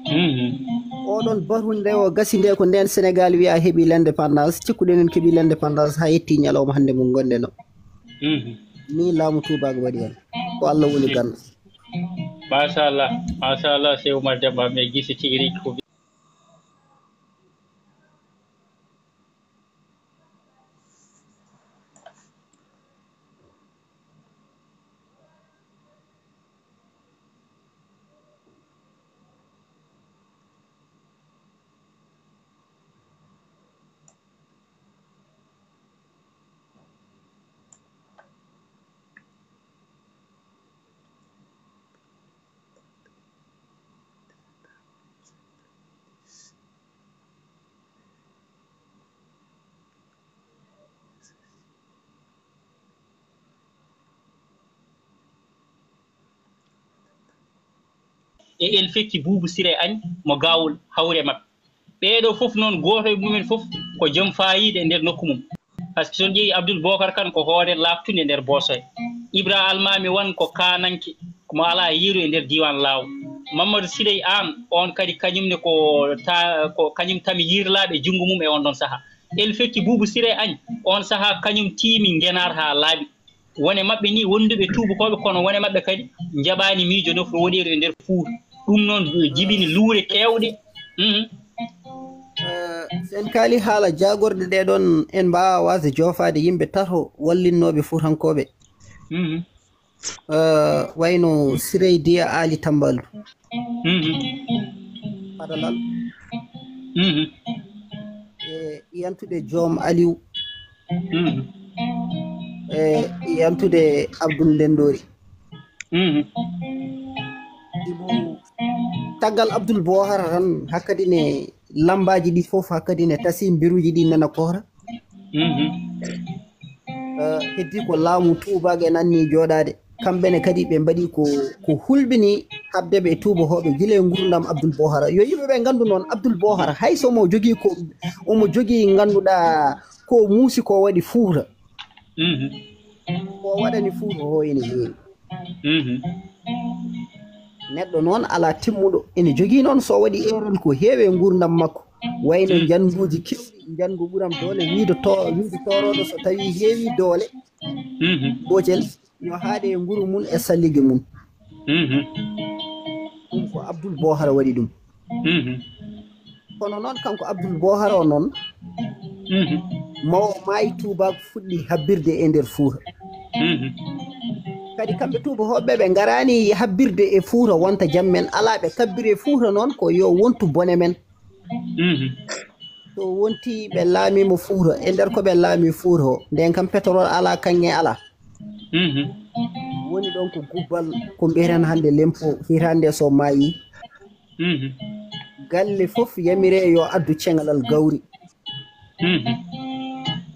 Mhm. Oɗon batu nde o gasi nde ko ndeen Sénégal wiya heɓi l'indépendance, cikkuɗen en keɓi l'indépendance haa yetti ñalawma hannde mo ngonɗen o. Mhm. Ni laamu tuubaaku waɗi on. Ko Allah woni ganndo. Machallah, machallah, Cheikh Oumar Demba, mais gisi tigi rigi ko E El Fekki Buubu Sire Añ mo Gawol, hawre maɓɓe. Ɓeeɗo fof noon, gooto e mumen fof ko joom faayiida e nder nokku mum. Par ce que so on ƴeewi Abdoul Bokar Kan ko hoore laaɓtunde e nder Boosoya. Ibra Almaami Wan ko kaananke, ko mo alaa yeru e nder diiwaan Laaw. Mamadou Sirey Aan, on kadi kañum ne ko ta-, ko kañum tami yirlaaɓe junngo mum e on ɗon sahaa. El Fekki Buubu Sire Añ, on sahaa kañum tiimi Ngenaar haa laaɓi. Wone maɓɓe ni wonduɓe tuubakooɓe, kono wone maɓɓe kadi njaɓaani miijo nofru woɗeeru e nder Fuuta. Ɗum noon jibini luure keewɗe. Mhm. Eh, so en kaali haala jaagorɗe ɗee ɗoon, en mbaawaa waasde joofaade yimɓe tato wallinnooɓe Fuutankooɓe. Mhm. Eh, wayno Sirey Diya Aali Tambaldu. Mhm. Fadalal. Mhm. E yantude Joom Aliw. Mhm. E yantude Abdul Ndendori. Mhm. Ibu, caggal Abdul Boohara tan, hakkadi ne lambaaji ɗi fof, hakkadi ne tasi mbiruuji ɗi nana kohra. Mhm. Eh, heddi ko laamu tuubaako en anni jooɗaade. Kamɓe ne kadi ɓe mbaɗi ko, ko hulɓini haɓde ɓe tuubahooɓe gila e nguurndam Abdul Boohara. Yo yimɓe ɓe nganndu noon, Abdul Boohara, hay so omo jogii ko, omo jogii ngannduɗaa ko muusi ko waɗi Fuuta. Mhm. Ko waɗani Fuuta o ene heewi. Mhm. Neɗɗo noon alaa timmuɗo. Ene jogii noon so waɗi erreur ko heewi e nguurndam makko. Wayno, mhm, njannguuji keewɗi, njanngu ɓuram doole, wiide to-, wiide tooroodo so tawii heewi doole. Mhm. Gootel, yo haaɗe e nguru mum e sallige mum. Mhm. Ɗum ko Abdul Boohara waɗi ɗum. Mhm. Kono noon, kanko Abdul Boohara o noon, mhm, mawo maayi tuubaako fuɗɗi habbirde e nder Fuuta. Mhm. Kadi kamɓe tuubakooɓe ɓe ngaraani habbirde e Fuuta wonta jam men alaa, ɓe kabbiri e Fuuta noon ko yo wontu bone men. Mhm. So wonti ɓe laamiima Fuuta, e nder ko ɓe laami Fuuta o, ndeen kam pétrole alaa, kaŋŋe alaa. Mhm. Woni ɗoon ko gubbal, ko mbiyeten hannde lempo, hitaande so maayi. Mhm. Galle fof yamire yo addu ceŋalal gawri. Mhm.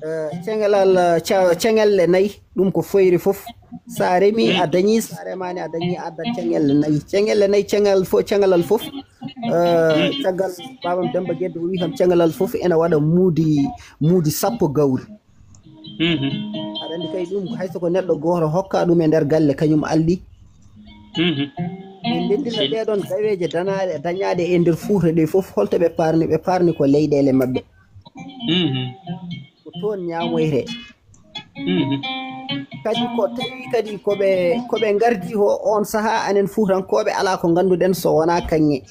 Eh, ceŋalal, eh, ca-, ceŋelle nayi, ɗum ko foyre fof. So a remi, a dañi, so a remaani, a dañi, a addat ceŋelle nayi. Ceŋelle nayi, ceŋal fo-, ceŋalal fof. Eh, caggal Baabam Demba Gedde o wi kam ceŋalal fof ena waɗa muudi, muudi sappo gawri. Mhm. Aɗa anndi kay ɗum, hay so ko neɗɗo gooto hokka ɗum e nder galle, kañum alɗi. Mhm. Ɓe ndenndina ɗee ɗoon gaweeje danaaɗe, dañaaɗe e nder Fuuta ɗe fof, holto ɓe paarni? Ɓe paarni ko leyɗeele maɓɓe. Mhm. Ko toon ñaamoytee. Mhm. Kadi ko tawi kadi ko ɓe, ko ɓe ngardi ko oon sahaa, anen Fuutankooɓe alaa ko ngannduɗen so wonaa kaŋŋe.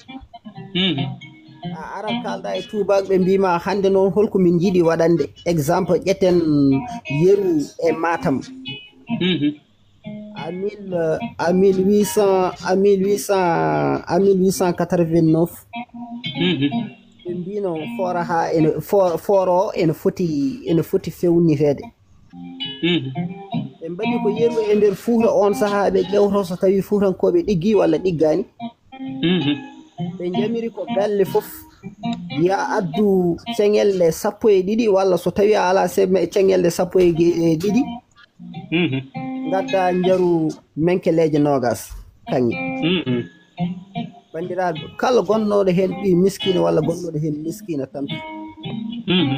Mhm. A arat kaalɗa e tuubaaɓe, ɓe mbiima hannde noon holko min njiɗi waɗande. Exemple, ƴetten yeru e Matam. Mhm. À mille, euh, à mille huit cents, à mille huit cents, à mille huit cent quatre-vingt-neuf. Mhm. Ɓe mbiino foora haa ene, fo-, fooro o ene foti, ene foti fewniteede. Mhm. Ɓe mbaɗi ko yeru e nder Fuuta oon sahaa, ɓe ƴeewto so tawi Fuutankooɓe ɗiggi walla ɗiggaani. Mhm. Ɓe njamiri ko galle fof, ya addu ceŋelle sappo e ɗiɗi, walla so tawi a alaa seme-, ceŋelle sappo e ge-, e ɗiɗi, mhm, ngadda njaru menkeleeje noogas, kaŋŋe. Mhm. Banndiraaɓe, kala gonnooɗo heen ɓii miskiina walla gonnooɗo heen miskiina tampi. Mhm.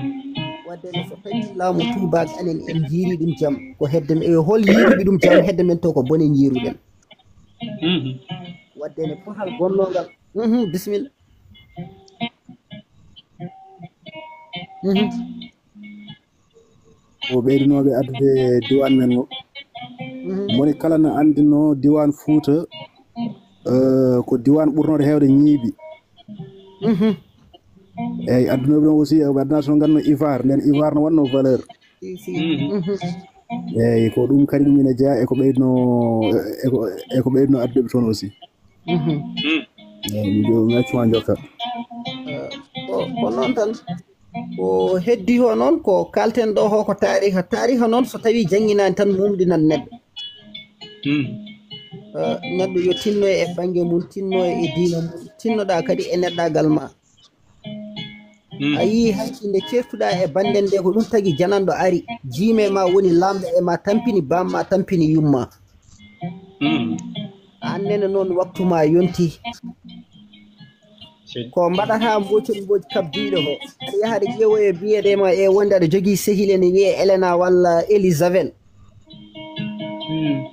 Wadde ne so tawi laamu tuubaak anen en njiiri ɗum jam, ko hedde men, e hol yiiruɓe ɗum jam hedde men to ko bone njiiruɗen. Mhm. Wadde ne potal gonnoogal. Mhm, bisimilla. Mhm. Ko ɓeydunooɓe addude diwaan men o. Mhm. Moni kala na anndino diwaan Fuuta, eh, ko diwaan ɓurnooɗo heewde ñiibi. Mhm. Eeyi, addunooɓe ɗum aussi, ɓe addana so nganno ivoire, nden ivoire no wonno valeur. Si, si. Mhm. Mhm. Eeyi, ko ɗum kadi ɗum ina jeyaa e ko ɓeyduno, e ko, e ko ɓeyduno addude toon aussi. Mhm. Mm. Eeyi, mi jo-, mi accuma jokka. Eh, ko, ko noon tan. Ko heddi o noon, ko kaalten ɗo o, ko taariha. Taariha noon, so tawii jannginaani tan, mumɗinan neɗɗo. Mm. Eh, neɗɗo yo tinno e bannge mum, tinno e diina mum, tinnoɗaa kadi e neɗɗaagal ma. Mm. A yii hay nde ceertuɗaa e bannden nde, ko ɗum tagi jananɗo ari, jiime ma woni laamɗo e ma tampini baam ma, tampini yumma. Mm. Aan nene noon waktu ma yonti. Si. Ko mbaɗata mboocol mbooc kabdiiɗo ko. Aɗa yaha aɗa ƴeewoya biyeɗe ma e wonde aɗa jogii sehil ene wiyee Elena walla Elisabel. Mm.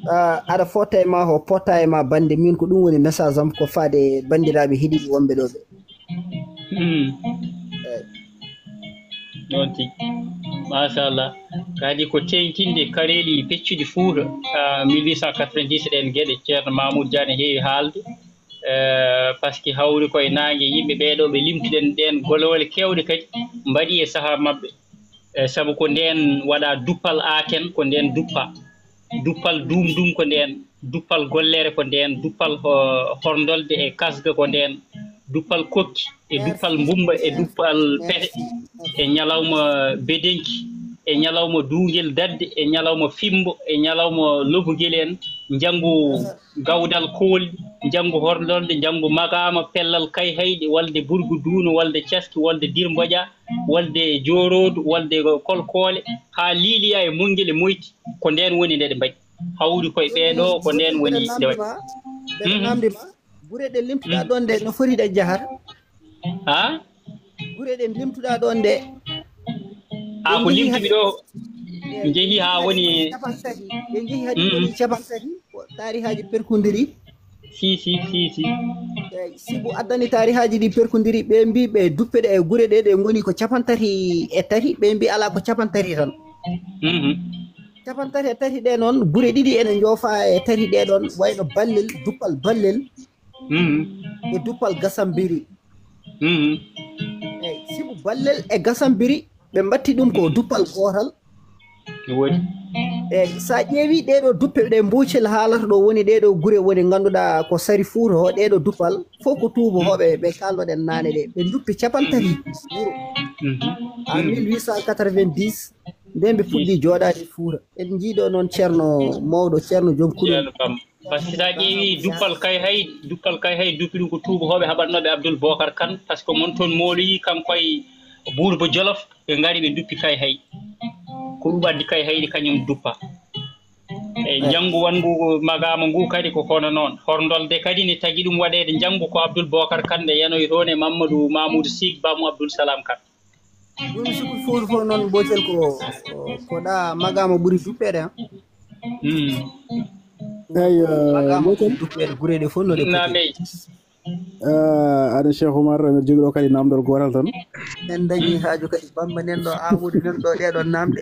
Ah, aɗa fota e ma ko pota e ma bannde. Min ko ɗum woni message am ko faade banndiraaɓe heɗiiɓe wonɓe ɗo ɓe. Mm. Eeyi. Ɗoon tigi. Machallah. Kadi ko teeŋtinde kareeli peccuɗi Fuuta, ah, mille huit cent quatre-vingt-dix ɗeen geɗe Ceerno Mamoudou Dia ne heewi haalde. Eh, par ce que hawri koye naange yimɓe ɓee ɗoo ɓe limtuɗen ɗeen goloole keewɗe kadi mbaɗi e sahaa maɓɓe. Eh, sabu ko ndeen waɗaa duppal Aaken, ko ndeen duppaa. Duppal Duumduum ko ndeen, duppal Gollere ko ndeen, duppal ho-, Horndolde e Kasga ko ndeen, duppal Kokki e duppal Mbumba e duppal Pete e ñalawma Bedenki e ñalawma Duungel Dadde e ñalawma Fimbo e ñalawma Lobugel en, njanngu Gawdal Koolɗi, njanngu Horndolde, njanngu Magaama, Pellal Kayhayɗi, wolde Burgu Duuno, wolde Caski, wolde Dirmboƴa, wolde Jooroodu, wolde Kolkoole, haa Liiliya e Monngel e Moyti, ko ndeen woni nde ɗe mbaɗi. Hawri koye ɓee ɗoo, ko ndeen woni nde waɗi. Mbeɗa namndi ma, gure ɗe limtuɗaa ɗoon ɗe, no foti ɗe njahata? Haa? Gure ɗe limtuɗaa ɗoon ɗe. Haa ko limtumi ɗo, njehii haa woni capanɗe tati. Ɓe njehii haa ɗi ngoni capanɗe tati. Ko taarihaaji perkondiri. Si, si, si, si. Eeyi, sibu addani taarihaaji ɗi perkondiri, ɓe mbii ɓe duppe ɗe e gure ɗe, ɗe ngoni ko capanɗe tati e tati, ɓe mbii alaa ko capanɗe tati tan. Mhm. Capanɗe tati e tati ɗe noon, gure ɗiɗi ene njoofa e tati ɗe ɗoon, wayno Ballel, duppal Ballel, mhm, e duppal Gasambiri. Mhm. Eeyi, sibu Ballel e Gasambiri, ɓe mbatti ɗum ko duppal gootal. No woodi. Eyi, so a ƴeewi ɗee ɗoo duppe ɗe Boocel haalata ɗoo, woni ɗee ɗoo gure woni ngannduɗaa ko sari Fuuta o, ɗee ɗoo duppal fof ko tuubahooɓe ɓe kaalnoɗen naane ɗe. Ɓe nduppi capanɗe tati wuro en mille huit cent quatre-vingt-dix, nden ɓe puɗɗii jooɗaade Fuuta. En njii ɗoo noon Ceerno mawɗo, Ceerno Joom Kulol. Ceerno Bam. Par ce que so a ƴeewi duppal Kayhayɗi, duppal Kayhayɗi duppi ɗum ko tuubahooɓe haɓatnooɓe Abdul Bokar Kan, par ce que mon toon mooloyi kanko e Buurba Jolof, ɓe ngari ɓe duppi Kayhayɗi. Ko ɗum addi Kayhayɗi kañum duppa. E njanngu wanngu magaama ngu kadi ko hono noon. Horndolde kadi ne tagi ɗum waɗeede njanngu ko Abdul Bokar Kan nde yanoyi toon e Mamadou Mamoudou Sig Baamu Abdul Salam Kan. Woni sukul fowru fof noon Boocel ko, ko, ko ɗa magaama ɓuri duppeede, han? Hmm. Eyi, Magaama Boocel. Ɓuri duppeede, gureeɗe fof no ɗe poti. Naamey. Ah, aɗa Cheikh Oumar, aɗa jogii ɗo kadi namdol gootal tan. En dañi haaju kadi Bamba nan ɗo, Amadou nan ɗo, ɗee ɗoon naamɗe.